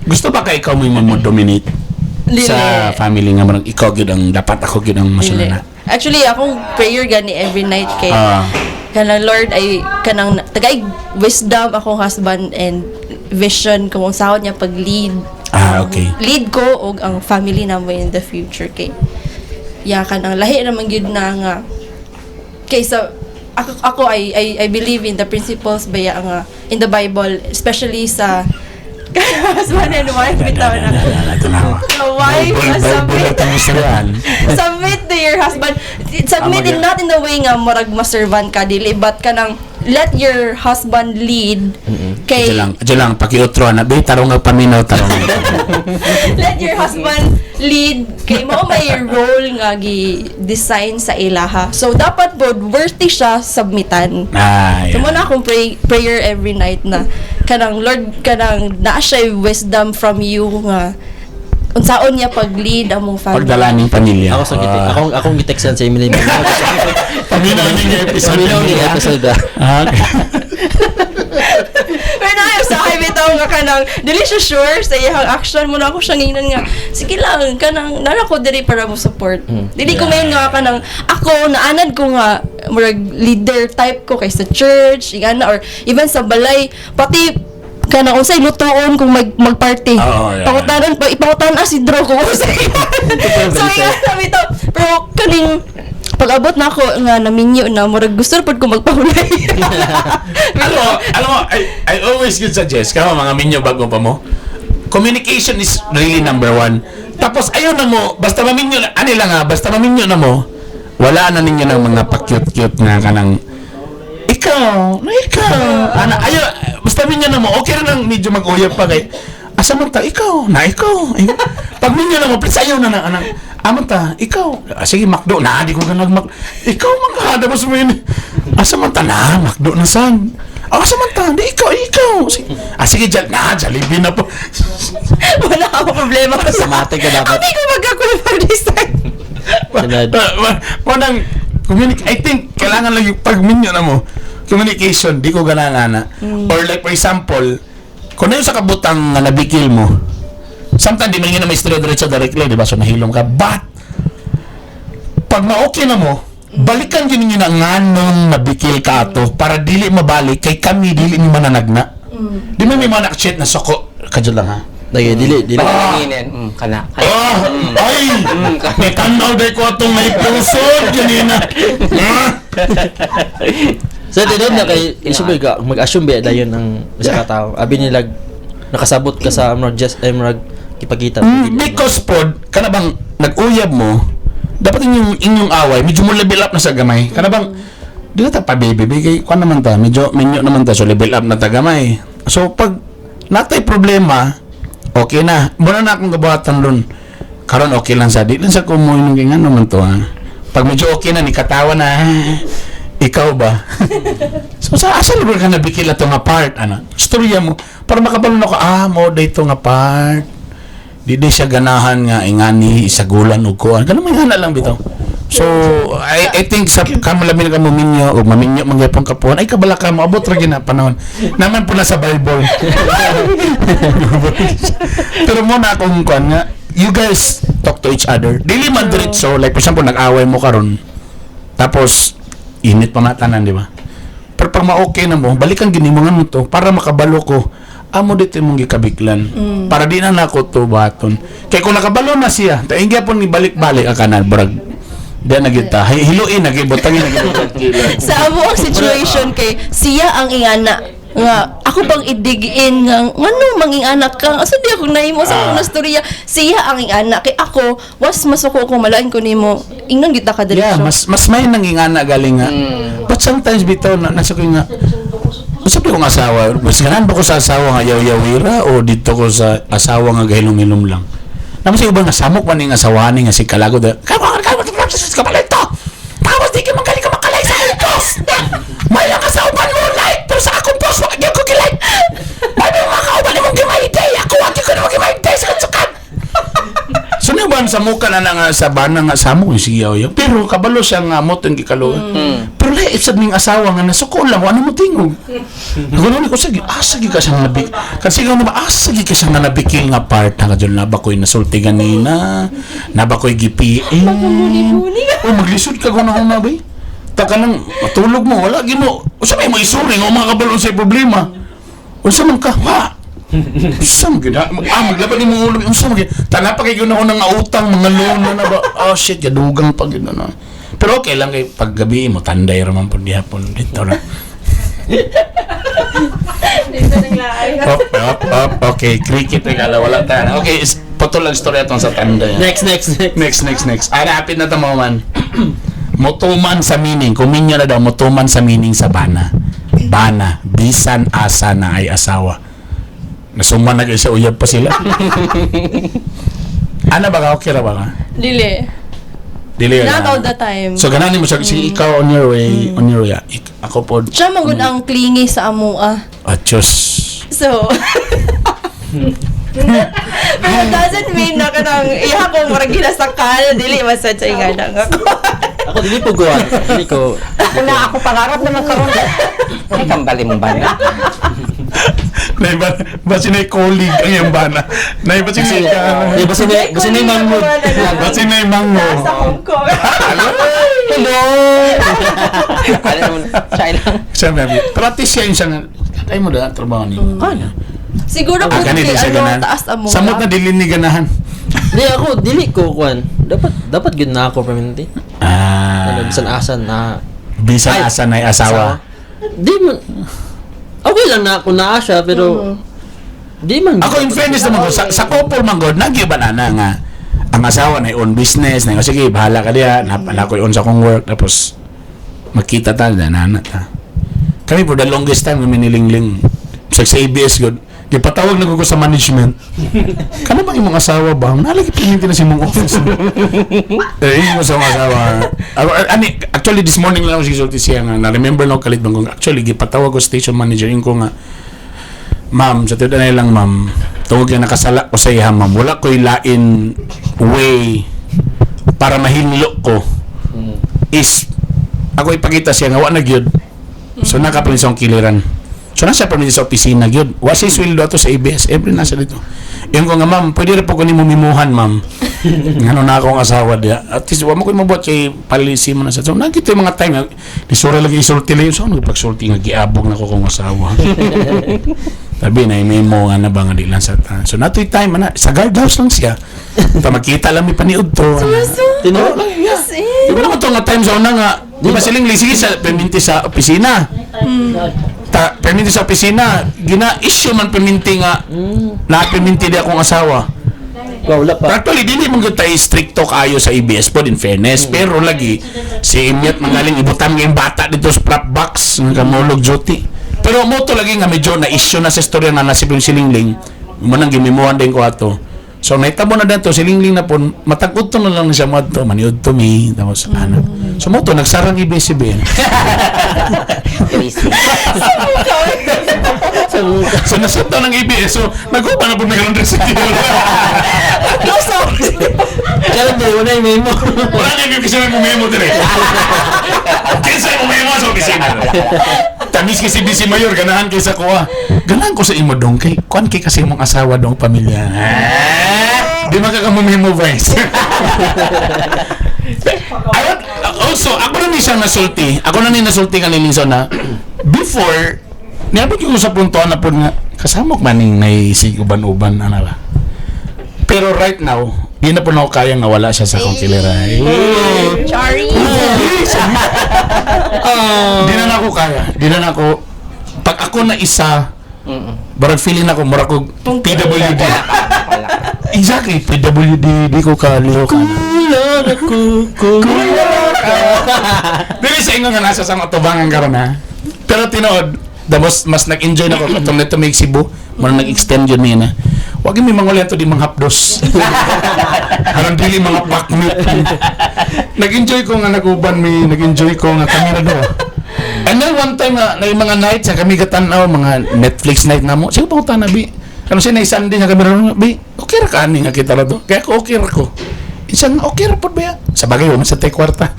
Gusto ba ka ikaw mo yung mo-dominate Dili. sa family nga marang ikaw gyud ang dapat, ako gyud ang Dili. masunod na? Actually, akong prayer gani every night kay kanang Lord ay kanang tagay wisdom akong husband and vision kung unsaon niya pag-lead. Lead ko og ang family namo in the future kay ya kanang lahi naman gyud na nga kaysa ako I believe in the principles baya nga in the Bible, especially sa husband and wife bitaw na the wife Bible, must Bible submit na itong istoryan. Submit to your husband. Submit in not in the way nga murag maservant ka, dili, but kanang let your husband lead kay Diyan lang, pakiutro na. Be, tarong nga paminaw, tarong. Let your husband lead kay mao may role nga gi design sa ilaha, so dapat pod worthy siya submitan. So mo na akong prayer every night na kanang Lord, kanang naa siya wisdom from you nga unsaon niya pag-lead among family. Pagdala ning pamilya. Ako sa giti, akong gitextan sa Emily. Paminaw ning episode. Paminaw ni episode ah. Okay. Pero na sa akin bitaw nga kanang dili siya sure sa iyang action mo na ako siyang ingnan nga sige lang, kanang nara ko diri para mo support. Dili ko mayon nga kanang ako naanad ko nga murag leader type ko kay sa church ingana or even sa balay, pati kanang unsay lutoon kung mag-party. Pangutanan pa, ipangutanan si Drew kung unsay. So ingana bitaw, pero kaning pag-abot na ako nga naminyo na, murag gusto na pud ko magpahulay. Alam mo, I always would suggest, kamo mga minyo bago pa mo, communication is really number one. Tapos, ayaw na mo, basta maminyo na, ani lang ha, basta maminyo na mo, wala na ninyo ng mga pa-cute-cute nga kanang, ikaw, na ikaw, ana, ayaw, basta minyo na mo, okay na lang medyo mag-uyap pa kay, asa man ta, ikaw, na ikaw. Ikaw. Pag minyo na mo, please, ayaw na na, anang, amo ta, ikaw, ah, sige, Makdo, na, di ko ka nag ikaw, man ka, tapos mo yun, asa man ta, na, Makdo na san. Ah, asa man ta, di, ikaw, ikaw. Sige, ah, sige, jal, na, Jollibee na po. Wala akong problema sa Automatic ka dapat. Abi ko magkakulong Sunod. Parang, I think, kailangan lang yung pagminyo na mo, communication, di ko ganahan na. Or like, for example, kung na yung sa kabutang nga nabikil mo, sometimes di man yun na may istorya diretso directly, di ba? So, nahilom ka. But, pag ma-okay na mo, balikan yun ninyo na nganong nabikil ka ato para dili mabalik kay kami dili ni mananagna. Di mo may mga nak-cheat na soko. Kadyo lang ha. Lagi dili dili. Pagkanginin. Kana. Kana. Ah, ay! May tanaw day ko atong may pusod ganina. Ah! So tinod na kay isip ka mag-assume ba dayon ang isa ka tao. Abi nila nakasabot ka sa murag just ay murag kipagita. Because pod, kana bang nag-uyab mo, dapat inyong inyong away, medyo mo level up na sa gamay. Kana bang, di na ta pa baby, kay kuan naman ta, medyo minyo naman ta, so level up na ta gamay. So pag natay problema, okay na. Muna na akong gabuhatan dun. Karon okay lang sa di lang sa kumoy nung ganyan naman to ha. Pag medyo okay na ni katawa na, "Ah, ikaw ba?" So sa asa lugar ka nabikil ato nga part ana? Istorya mo para makabalo na ko, ah, mo dito nga part. Di siya ganahan nga ingani isagulan og kuan. Ganun may hana lang bitaw. So I think sa kamo labi na kamo minyo og maminyo man gyapon kapuhan ay kabala ka mo abot ra gyud na panahon. Naman pula sa Bible. Pero mo na akong kuan nga you guys talk to each other. Dili man diretso, like for example nag-away mo karon. Tapos init pa matanan, di ba? Pero pag ma-okay na mo, balikan gini mo nga mo to para makabalo ko. Amo dito mong gikabiklan. Para di na nako to baton. Kay kung nakabalo na siya, ta ingya pon ibalik-balik ang kanan brag. Di na kita. Hiluin na gibutangin na gibutang. Sa amo ang situation kay siya ang ingana nga ako bang i-dig in nga ngano mangingana ka, asa di ako nahimo sa akong nastorya. Siya ang ingana kay ako was masuko ko malain ko nimo ingnon kita ka Yeah, diretso. mas mas may nangingana galing nga. But sometimes bitaw na nasa ko nga sabi ko nga asawa, mas ganahan ba ko sa asawa nga yaw-yawira o dito ko sa asawa nga gahilom-hilom lang? Naman sa ubang nga samok man ning asawa ni nga si Kalago da. Kabalito. Tapos di ka magaling ka makalay sa akong post. May ang kasauban mo like pero sa akong post wa gyud ko gi-like. May mga kauban imong gimayday. Ako wa gyud ko na gimayday sa katsukan. So na ba sa muka na nga sa bana nga samo yung siyaw yaw. Pero kabalo siya nga mo tong gikaluan. Pero lay Lahi sad ning asawa nga nasuko lang, ano mo tingog. Nagulo ko sige, asa gyud ka siya nabik. Kasi nga ba asa gyud ka siya nga nabikil nga part na kadyo na ba ko'y nasulti ganina, na ba ko'y gi-PM. Magmuni-muni. Oh, maglisod ka kung na bay. Ta ka nang matulog mo, wala gyud mo. Usa may mo isuri nga mga kabalo sa problema. Unsa man ka? Wa. Unsa man gyud ha? Maglaban nimo ulo. Unsa man gyud? Tana pa kay gyud ako nang utang mga loan na na ba. Oh shit, gadugang pa gyud na. Pero okay lang kay paggabi mo tanday ra man pud gihapon dito ra. Dito nang laay. Up, up, up. Okay, cricket na kala wala ta. Okay, putol lang istorya tong sa tanday. Next, next, next. Next, next, next. Ah, napit na tamo man. Motuman sa meaning. Kuminya na daw, motuman sa meaning sa bana. Bana, bisan asa na ay asawa. Nasuman na kayo sa uyab pa sila. Ana ba ka? Okay ra ba ka? Dili. Dili ka Not na. all the time. So, ganahan mo siya. Sige, ikaw on your way. On your way. Ako po. Siya man gud ang clingy sa amoa. Ah, Diyos. So, pero doesn't mean na kanang iya ko murag ginasakal dili masad sa ingana nga ako. Ako dili po guwan. Dili ko. Ako na ako pangarap naman karon. Ay kambali mong bana. Naiba, ba sinay colleague ang iyang bana? Naiba sinay ka? Di ba sinay, ba sinay manghod? Ba sinay mango? Sa Hong Kong. Hello. Ano naman? Siya lang. Siyempre, pero at least siya yung siyang, tayo mo na, trabaho niyo. Ano? Siguro Ah, kung ganito siya ano, ganahan. taas amo. Samot na dili ni ganahan. Di ako dili ko kuan. Dapat dapat gyud na ako permanente. Ah. Ano bisan asa na. Bisan Ay, asa na asawa. Di man okay lang na ako naa siya pero di man Ako in fairness naman ko, sa couple man god, nagyuban ana nga ang asawa na own business, na sige, bahala ka diya, napala ko on sa akong work, tapos magkita ta, na ta. Kami for the longest time kami nilingling. Sa ABS god, gipatawag na ko sa management. Kana bang imong asawa ba? Nalagi pininti na sa imong office. Eh, imo sa imong asawa. Ako, ani, actually this morning lang ako sisulti siya nga na-remember na ako kalit bang kung actually gipatawag ko station manager yung ko nga ma'am, sa tiyo na lang ma'am, tungod kay nakasala ko sa iya ma'am, wala ko'y lain way para mahinlo ko is ako ipakita siya nga wa na gyud. So nakapalin sa akong kiliran. So nasa pa sa opisina gyud. Wa siya sweldo ato sa ABS every nasa dito. Ingon ko nga ma'am, pwede ra po ko nimo mimuhan ma'am. Ngano na akong asawa diya. At least wa mo ko mabuhat kay policy mo na sa. So nakita yung mga time nga lisura lagi isulti lang. So ano pagsulti nga giabog na ko kong asawa. Sabi na memo nga na ba nga di lang sa ta. So natoy time ana sa guard house lang siya. Ta makita lang mi paniud to. Tinuod? Oh, yeah. As in. Di ba naman to nga time sa una nga, di ba siling sige sa perminti sa opisina. Ta perminti sa opisina, gina-issue man perminti nga na perminti di akong asawa. Wow, wala pa. Actually, dili man gyud tayo stricto kaayo sa ABS pod in fairness, pero lagi si Imyat mangaling ibutan nga yung bata dito sa prop box nga kamulog duty. Pero mo to lagi nga medyo na issue na sa istorya nga nasib yung silingling. Mo nang gimimuhan din ko ato. So nahitabo na dito silingling na pon matagud to na lang siya mo adto maniud to mi tapos ano. So mo to nagsarang ABS-CBN. Crazy. So nasad ng ABS. So naguba na po na karon sa Kaya di wala yung memo. Wala na yung kasi may mumemo dire. Kinsa yung mumemo sa opisina. Tamis kasi busy mayor, ganahan kay sa kuha. Ganahan ko sa imo dong kay kuan kay kasi imong asawa dong pamilya. Ah, di man ka mumemo vice. I want, also, ako na ni siyang nasulti. Ako na ni nasulti kaniling na before, niabot ko sa punto na po nga, kasamok maning naisig uban-uban, ano ba? Pero right now, di na po na ako kaya nga wala siya sa akong kilera. Eh. Sorry. Di na na ako kaya. Di na na ako. Pag ako na isa, barag feeling na ako, murag ko PWD. Exactly, PWD, di ko kaliho ka na. Kulang ako kung Dili sa ingon nga nasa sa mga tubangan karon ha. Pero tinuod, the most mas nag-enjoy na ko katong nito may Cebu, mo nag-extend yun niya na. Wag mi mangulian to di mga hapdos. Aron dili mga pakmit. Nag-enjoy ko nga nag-uban mi, nag-enjoy ko nga kami na do. And then one time na yung mga night sa kami katanaw mga Netflix night na mo. Sige pa ko bi. Ano siya na Sunday nga kami ron, bi. Okay ra ka ani nga kita ra do. Kaya ako okay ra ko. Isang okay ra pod ba ya? Sa bagay wa man sa tay kwarta.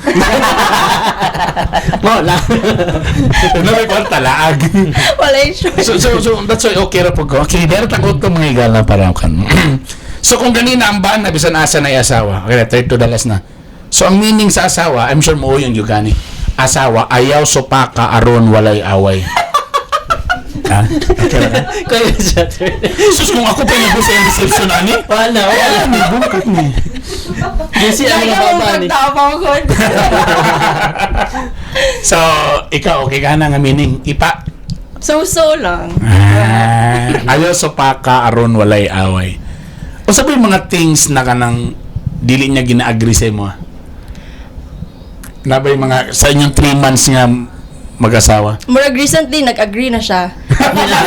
Mo lang. Ano may kwarta laag. Wala yung short. So that's why okay ra po ko. Okay, meron tang utong mga higala para kan. So kung ganina ang bana bisan asa na asawa. Okay, third to the last na. So ang meaning sa asawa, I'm sure mo yung yugani. Asawa, ayaw supaka aron walay away. Ha? Okay ra ka? Kaya siya, sir. Sus, kung ako pa yung nag sa yung reception ani. Wala, wala. Ni bungkat ni. Gisi ang Lagi akong nababa ni. pagtapaw ko. So, ikaw okay ka na nga meaning ipa. So-so lang. Ah, ayaw supaka aron walay away. O sa yung mga things na kanang dili niya gina-agree sa imo? Ah? Na ba yung mga sa inyong 3 months nga mag-asawa? Murag recently, nag-agree na siya. Muna,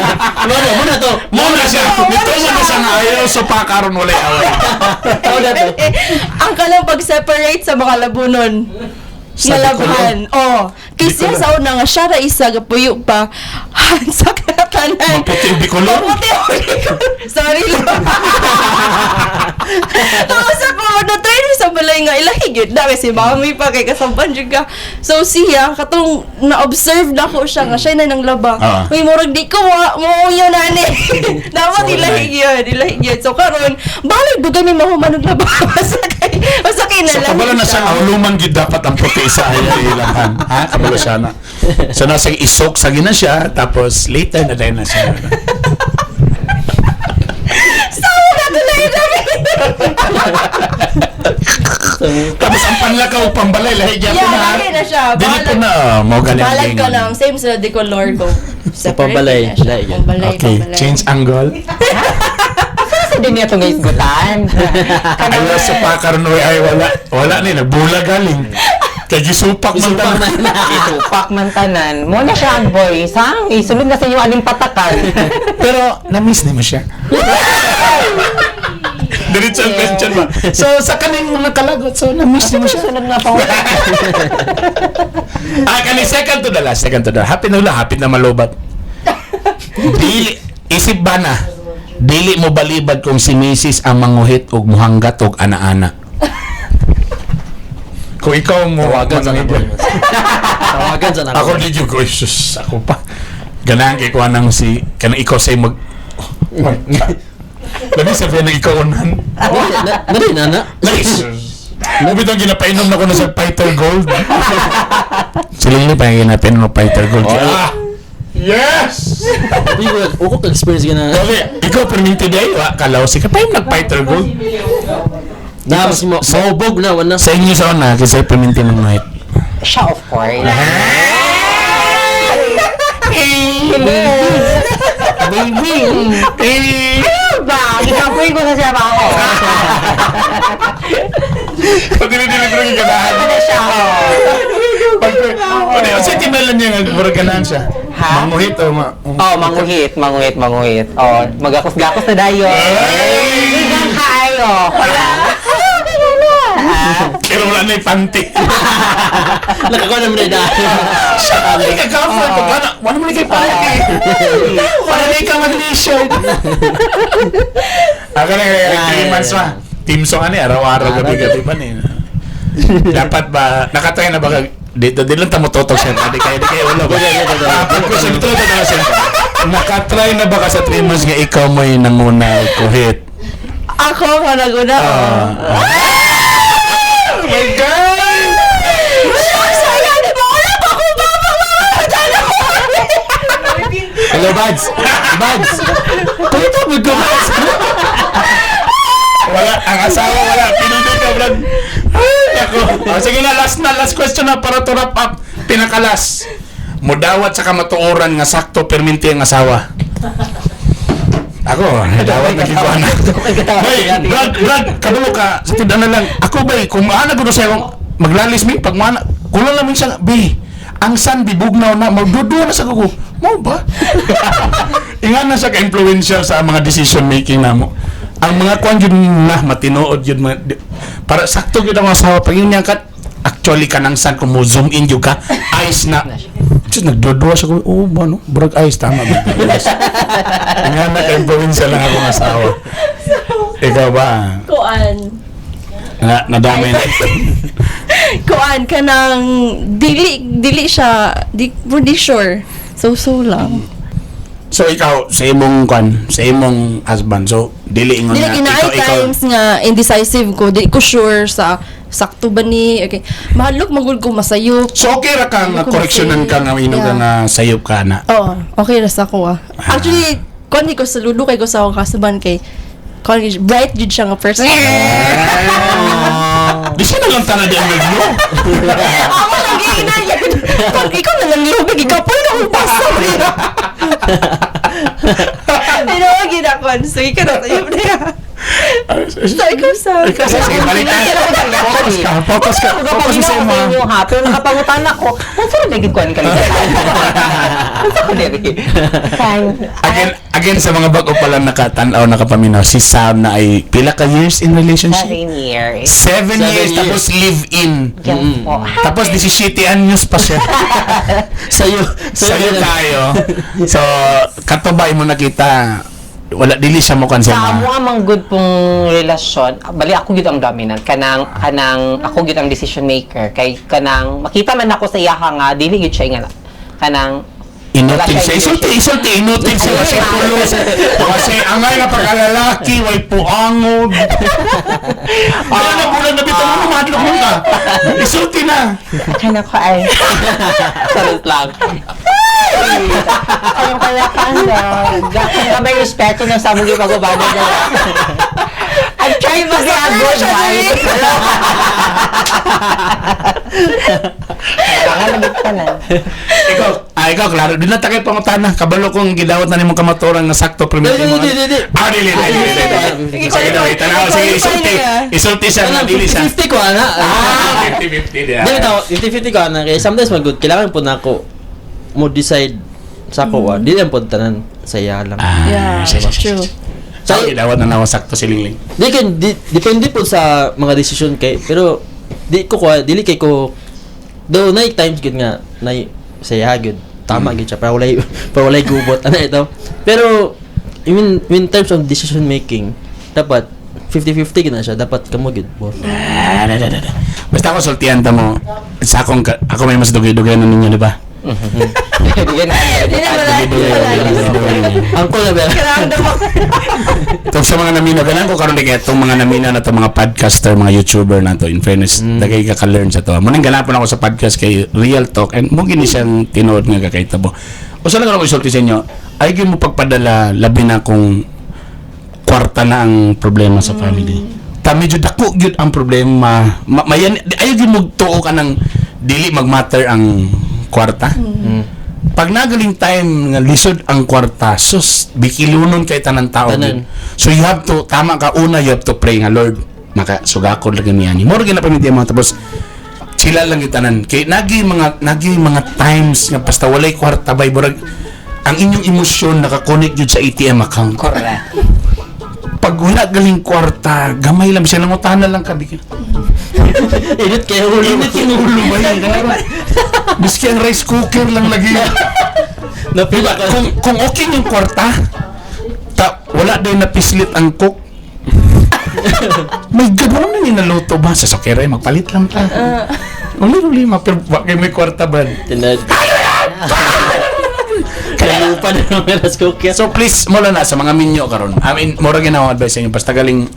muna to. Muna siya! Nito mo na siya nga ayaw supaka aron walay away. Muna to. Ang kalang pag-separate sa mga labunon. Sa Nalabhan. Oh. Kasi Bicolor. sa una nga siya ra isa gapuyo pa. Sa katanan. Maputi ang Bicolor. Maputi ang Bicolor. Sorry lang. Tapos ako, na-try na sa balay nga ilahi gyud na kasi mami pa kay kasampan jud ka. So siya katong na-observe na ko siya nga siya na nang laba. Ah. Uy, murag di ko wa mo yun nani. Dapat So, ilahi gyud, ilahi gyud. So karon, balay dugay mi mahuman og laba. Basta kay So nalahi kabalo na siya nga huluman gyud dapat ang puti sa ayaw ilabhan. Ha? Kabalo siya na. So nasa isok sa gina siya tapos later na dahil na siya. So, natuloy na. Tapos ang panlakaw pambalay lahi gyapon Yeah, na. lahi na siya. Dili po Bahala- na mo galing. Balag ka lang. Same sa decolor ko. Separate pambalay, na siya. lahi yun. Pambalay, Okay, pambalay. change angle. Sa din niya itong isgutan. Ayaw sa pakaroon ay wala. Wala ni nagbulag galing. Kay gisupak man Isupak tanan. man. Isupak man tanan. Mo na siya ang boy. Sang, isulod na sa inyo aling patakan. Pero na-miss ni mo siya. Diretso ang question ba? So sa kaning mga kalagot, so na-miss ni mo siya. Sunod nga pa. Ah, kani second to the last, second to the last. Happy na wala, happy na malobat. Dili, isip ba na? Dili mo balibad kung si Mrs. ang manguhit og muhanggat og ana-ana. Kung ikaw mo Tawagan sa manangit- nako. Tawagan sa nako. Ako di jud ko, sus, ako pa. Ganahan kay kuha nang si kanang ikaw say mag. Labi sa ng ikaw unan. Nari na na. Labi itong ginapainom na ko na sa Fighter Gold. Sila yun pa yung ginapainom ng Fighter Gold. Oh. Ah! Yes! Uy, wala ko experience ka na. Dali, ikaw perminti day, wa kalaw si kapay nag Fighter Gold. Na, mas mo, maubog na, wala. Sa inyo sa una, kasi perminti ng night. Siya, of course. Hello. Baby. Eh! Ano ba? Gikapoy ko sa siya ba ako? Padili-dili ko rin ganahan. Ano siya? Pag, ano, sa timelan niya nga, murag ganahan siya. Ha? Manguhit o ma... Oh, manguhit, manguhit, manguhit. Oh, magakos-gakos na dayon. Ay! Igang kaayo. Wala. Pero wala na yung panty. Nakakuha naman na dahil. Siya ay ka-comfort. Pag wala, wala mo na kay panty. Wala na ikaw mag-t-shirt. Ako na, 3 months ma. Team song ani, araw-araw, gabi-gabi pa ni. Dapat ba, nakatry na ba ka, dito, di lang tamutotok siya. Di kayo, wala ba? Ah, pag question, ito, ito, ito, siya. Nakatry na ba ka sa 3 months nga ikaw mo'y nanguna kuhit? Ako, nga naguna. Ah. Oh my God! Sayang, di ba? Wala pa akong Hello, Buds. Buds. Kuya, ko, Buds. Wala, ang asawa wala. Pinili ka, Brad. Ay, ako. Oh, sige na, last question na para to wrap up. Pinakalas. Mudawat sa kamatuoran nga sakto perminti ang asawa. Ako, dawat na gikuha na. Bay, Brad, Brad, kabalo ka. Sa tindahan na lang. Ako, bay, kung maana ko na sa'yo, maglalis mi, pag maana, kulang namin siya, bay, ang san bibugnaw na, magduduwa na sa kuko. Mo ba? Inga na siya ka-influential sa mga decision making namo. Ang mga kuan yun na matinuod yun mga, para sakto gyud ang asawa pag yun niya kat actually kanang san kung mo zoom in yun ka ice na. Diyos, nagdodua siya ko, oh, ba, no? Brag ice, tama ba? Nga na ka-influential lang akong asawa. Ikaw ba? Kuan. Na, nadamay na. Kuan kanang dili dili siya di di sure. So so lang. So ikaw sa imong kwan, sa imong husband. So dili ingon Dili nga kinaay ikaw times nga indecisive ko, di ko sure sa sakto ba ni. Okay. Mahadlok magud ko masayop. So okay ra ka nga Dili ko correctionan ka nga inog ka Yeah. nga sayop ka na. Oo, okay ra sa ako ah. Actually, kuan ko saludo kay ko sa akong husband kay kuan bright jud siya nga person. Di siya na lang tanan di ang naglo. Ako lang giingnan yun. Pag ikaw na lang lubig, ikaw pa na akong basa. Pero ginakon. So, ikaw na tayo na. So, ikaw sa... Ikaw sa sige, balik ka. Focus ka, focus ka. Focus sa Kapag imo. inyo ha, pero nakapangutan ako, unsa ra lagi kuan ka? Unsa ko diri? Fine. Again, again sa mga bago pa lang nakatanaw, nakapaminaw, si Sam na ay pila ka years in relationship? 7 years. 7 7 years, years. tapos live in. Yes po. Tapos 17 anyos pa siya. Sa'yo. Sa'yo tayo. So, katubay mo nakita, wala, dili siya mo Sa amo amang good pong relasyon, bali ako gyud ang dominant kanang kanang ako gyud ang decision maker kay kanang makita man ako sa iyaha nga dili gyud siya nga kanang Inutil Wala siya. siya. Isulti, isulti, inutil siya. Kasi pulos. Kasi angay na pagkalalaki, way puangod. Ano na bulan na bitaw mo, mahadlok mo ka. Isulti na. Kana ko ay sarot lang. Ayun kaya kanda. Kaya may respeto ng sa among ipagubano na. I'm trying to be a good wife. Kailangan ka na. Ikaw, ikaw, klaro. Di na takay pangutana. Kabalo kong gidawat na nimong kamaturan nga sakto. Dili, Dili, dili, dili. Ah, dili, dili, dili, dili. Sige, dili, tanaw. Sige, isulti. Isulti siya nga, dili siya. 50 ko ana. Ah, 50-50 di. Dili tao, 50-50 ko ana kay sometimes man good kailangan po na ako mo decide sa ako ah. Dili lang po tanan sa iya lang. Ah, Yeah, siya, siya, siya, true. siya. So, gidawat na nawa sakto si Lingling. Di kan di, depende po sa mga desisyon kay pero di ko ko dili kay ko though na times gud nga na sa iya gud tama gud siya para walay gubot ana ito pero I mean in terms of decision making dapat 50-50 gud na siya dapat kamo gud both. Ah, da, da, da, da. Basta ako sultian ta mo sa akong ako may mas dugay-dugay na ninyo, di ba? Hindi na. Di na wala. Dugay-dugay. Angkol na ba? Kailangan daw ako. Itong sa mga namina, ganun ko karon kay itong mga namina na to mga podcaster, mga YouTuber na to, in fairness, dagay ka ka-learn sa to. Muning ganapon ako sa podcast kay Real Talk and mo gini siyang tinuod nga kakaitabo. Usa lang ako isulti sa inyo, ay gyud mo pagpadala labi na kung kwarta na ang problema sa family. Ta medyo dako gyud ang problema. Mayan ayo gyud mo tuo ka ng dili magmatter ang kwarta. Pag nagaling time nga lisod ang kwarta, sus, bikilunon kay tanan tao. Tanan. Gyud. So you have to, tama ka una, you have to pray nga, "Lord, maka sugakod lagi niya ni." Moro ginapamit mga tapos sila lang gitanan. Kay nagi mga times nga basta walay kwarta bay burag ang inyong emosyon nakakonect jud sa ATM account. Correct. Pag wala galing kwarta, gamay lang siya nangutana lang ka bigyan. Init kayo ulo. Init yung ulo ba yun? Miski ang rice cooker lang lagi. Napila Diba? ka. Kung okay yung kwarta, ta, wala din napislit ang cook. My God, wala nang inaluto ba? Sa sokere, magpalit lang ta. Wala problema, pero bakit may kwarta ba? Tinad. Kaya pa na ng rice cooker. So please, mula na sa mga minyo karon. I mean, mura ginawa advice sa inyo. Basta galing,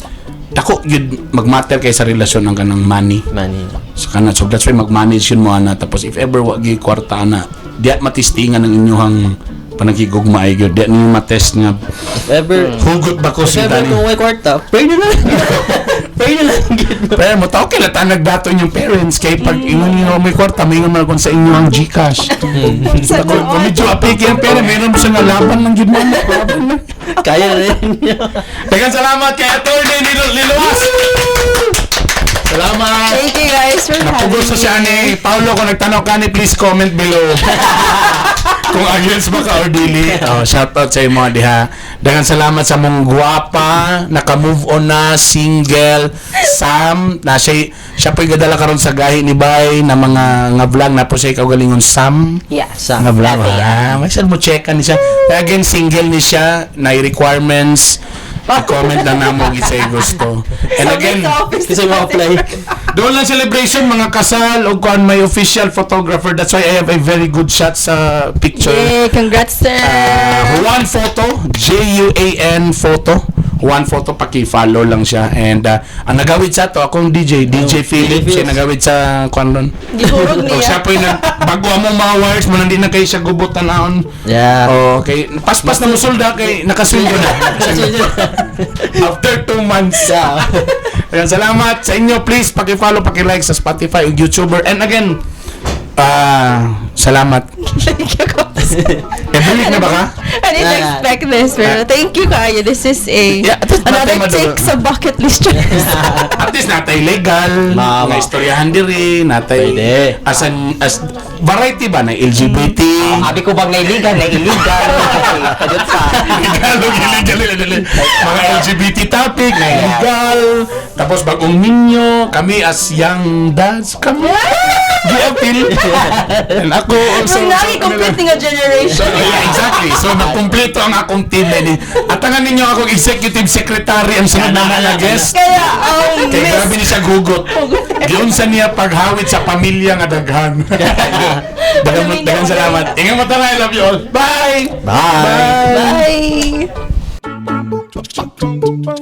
dako yun magmatter kay sa relasyon ng kanang money. Money. So kana so that's why mag-manage yun mo ana tapos if ever wa gyud kwarta ana diya matistingan ang inyong panagigugma ay gyud diya ninyo matest nga If ever, hugot ba ko if sa ever tani. kung may kwarta, pray na lang. Pray na lang. Gid. Pero mo tao kila ta nagdato inyong parents kay pag ingon niyo may kwarta may ingon man kon sa inyo ang GCash. Sa Kung medyo apiki ang pera meron mo sa nga laban lang gyud mo. Laban lang. Kaya na rin niya. Daghang salamat kay Attorney Lilo Liloas. Salamat. Thank you guys for having Napugos me. sa siya ni Paolo kung nagtanaw ka ni please comment below. Kung against ba ka or dili. Oh, shout out sa imo diha. Daghang salamat sa mong gwapa, naka-move on na, single, Sam, na siya, siya po'y gadala karon sa gahi ni Bay na mga nga vlog na po siya kaugalingon Sam. Yes. Sa Nga vlog. Ah, may saan mo check ni siya. Kaya again, single ni siya, na requirements. I-comment lang namo isay gusto. And again, Sa office. Kasi mo apply. Doon lang celebration, mga kasal, o kuan may official photographer. That's why I have a very good shot sa picture. Yay, congrats, sir. Juan Photo, Juan Photo. Juan Photo, paki-follow lang siya. And ang nagawid sa to, akong DJ, DJ Philip, DJ siya nagawid sa kuan ron. Gihurog O niya. siya po yung bago among mga wires mo, nandin na kayo siya gubot tanahon. Okay, paspas na musulda kay nakasweldo na. After 2 months. Ayan, salamat sa inyo. Please, paki-follow, paki-like sa Spotify ug YouTuber. And again, salamat. Thank you, Kops. Every week na ba ka? I didn't expect this, pero thank you kaayo. This is a Yeah, at least another natay tick sa bucket list. At least natay legal, Mama. mga istoryahan diri, natay Pwede. as an, as variety ba na LGBT? Abi ko bang nailigan, nailigan. Kadot sa. Legal, illegal, illegal, mga LGBT topic, na illegal, tapos bagong minyo, kami as young dads, kami, gi-appeal. And ako also, Nung naki-complete nga generation. So, yeah, exactly. So, nakumpleto ang akong team. Eh. At tangan ninyo akong executive secretary ang sunod na mga guest. Kaya, oh, Kay miss. grabe ni siya gugot. Giunsa niya paghawit sa pamilya nga daghan. Daghang daghang salamat. Ingat mo tanan. I love you all. Bye. Bye. Bye.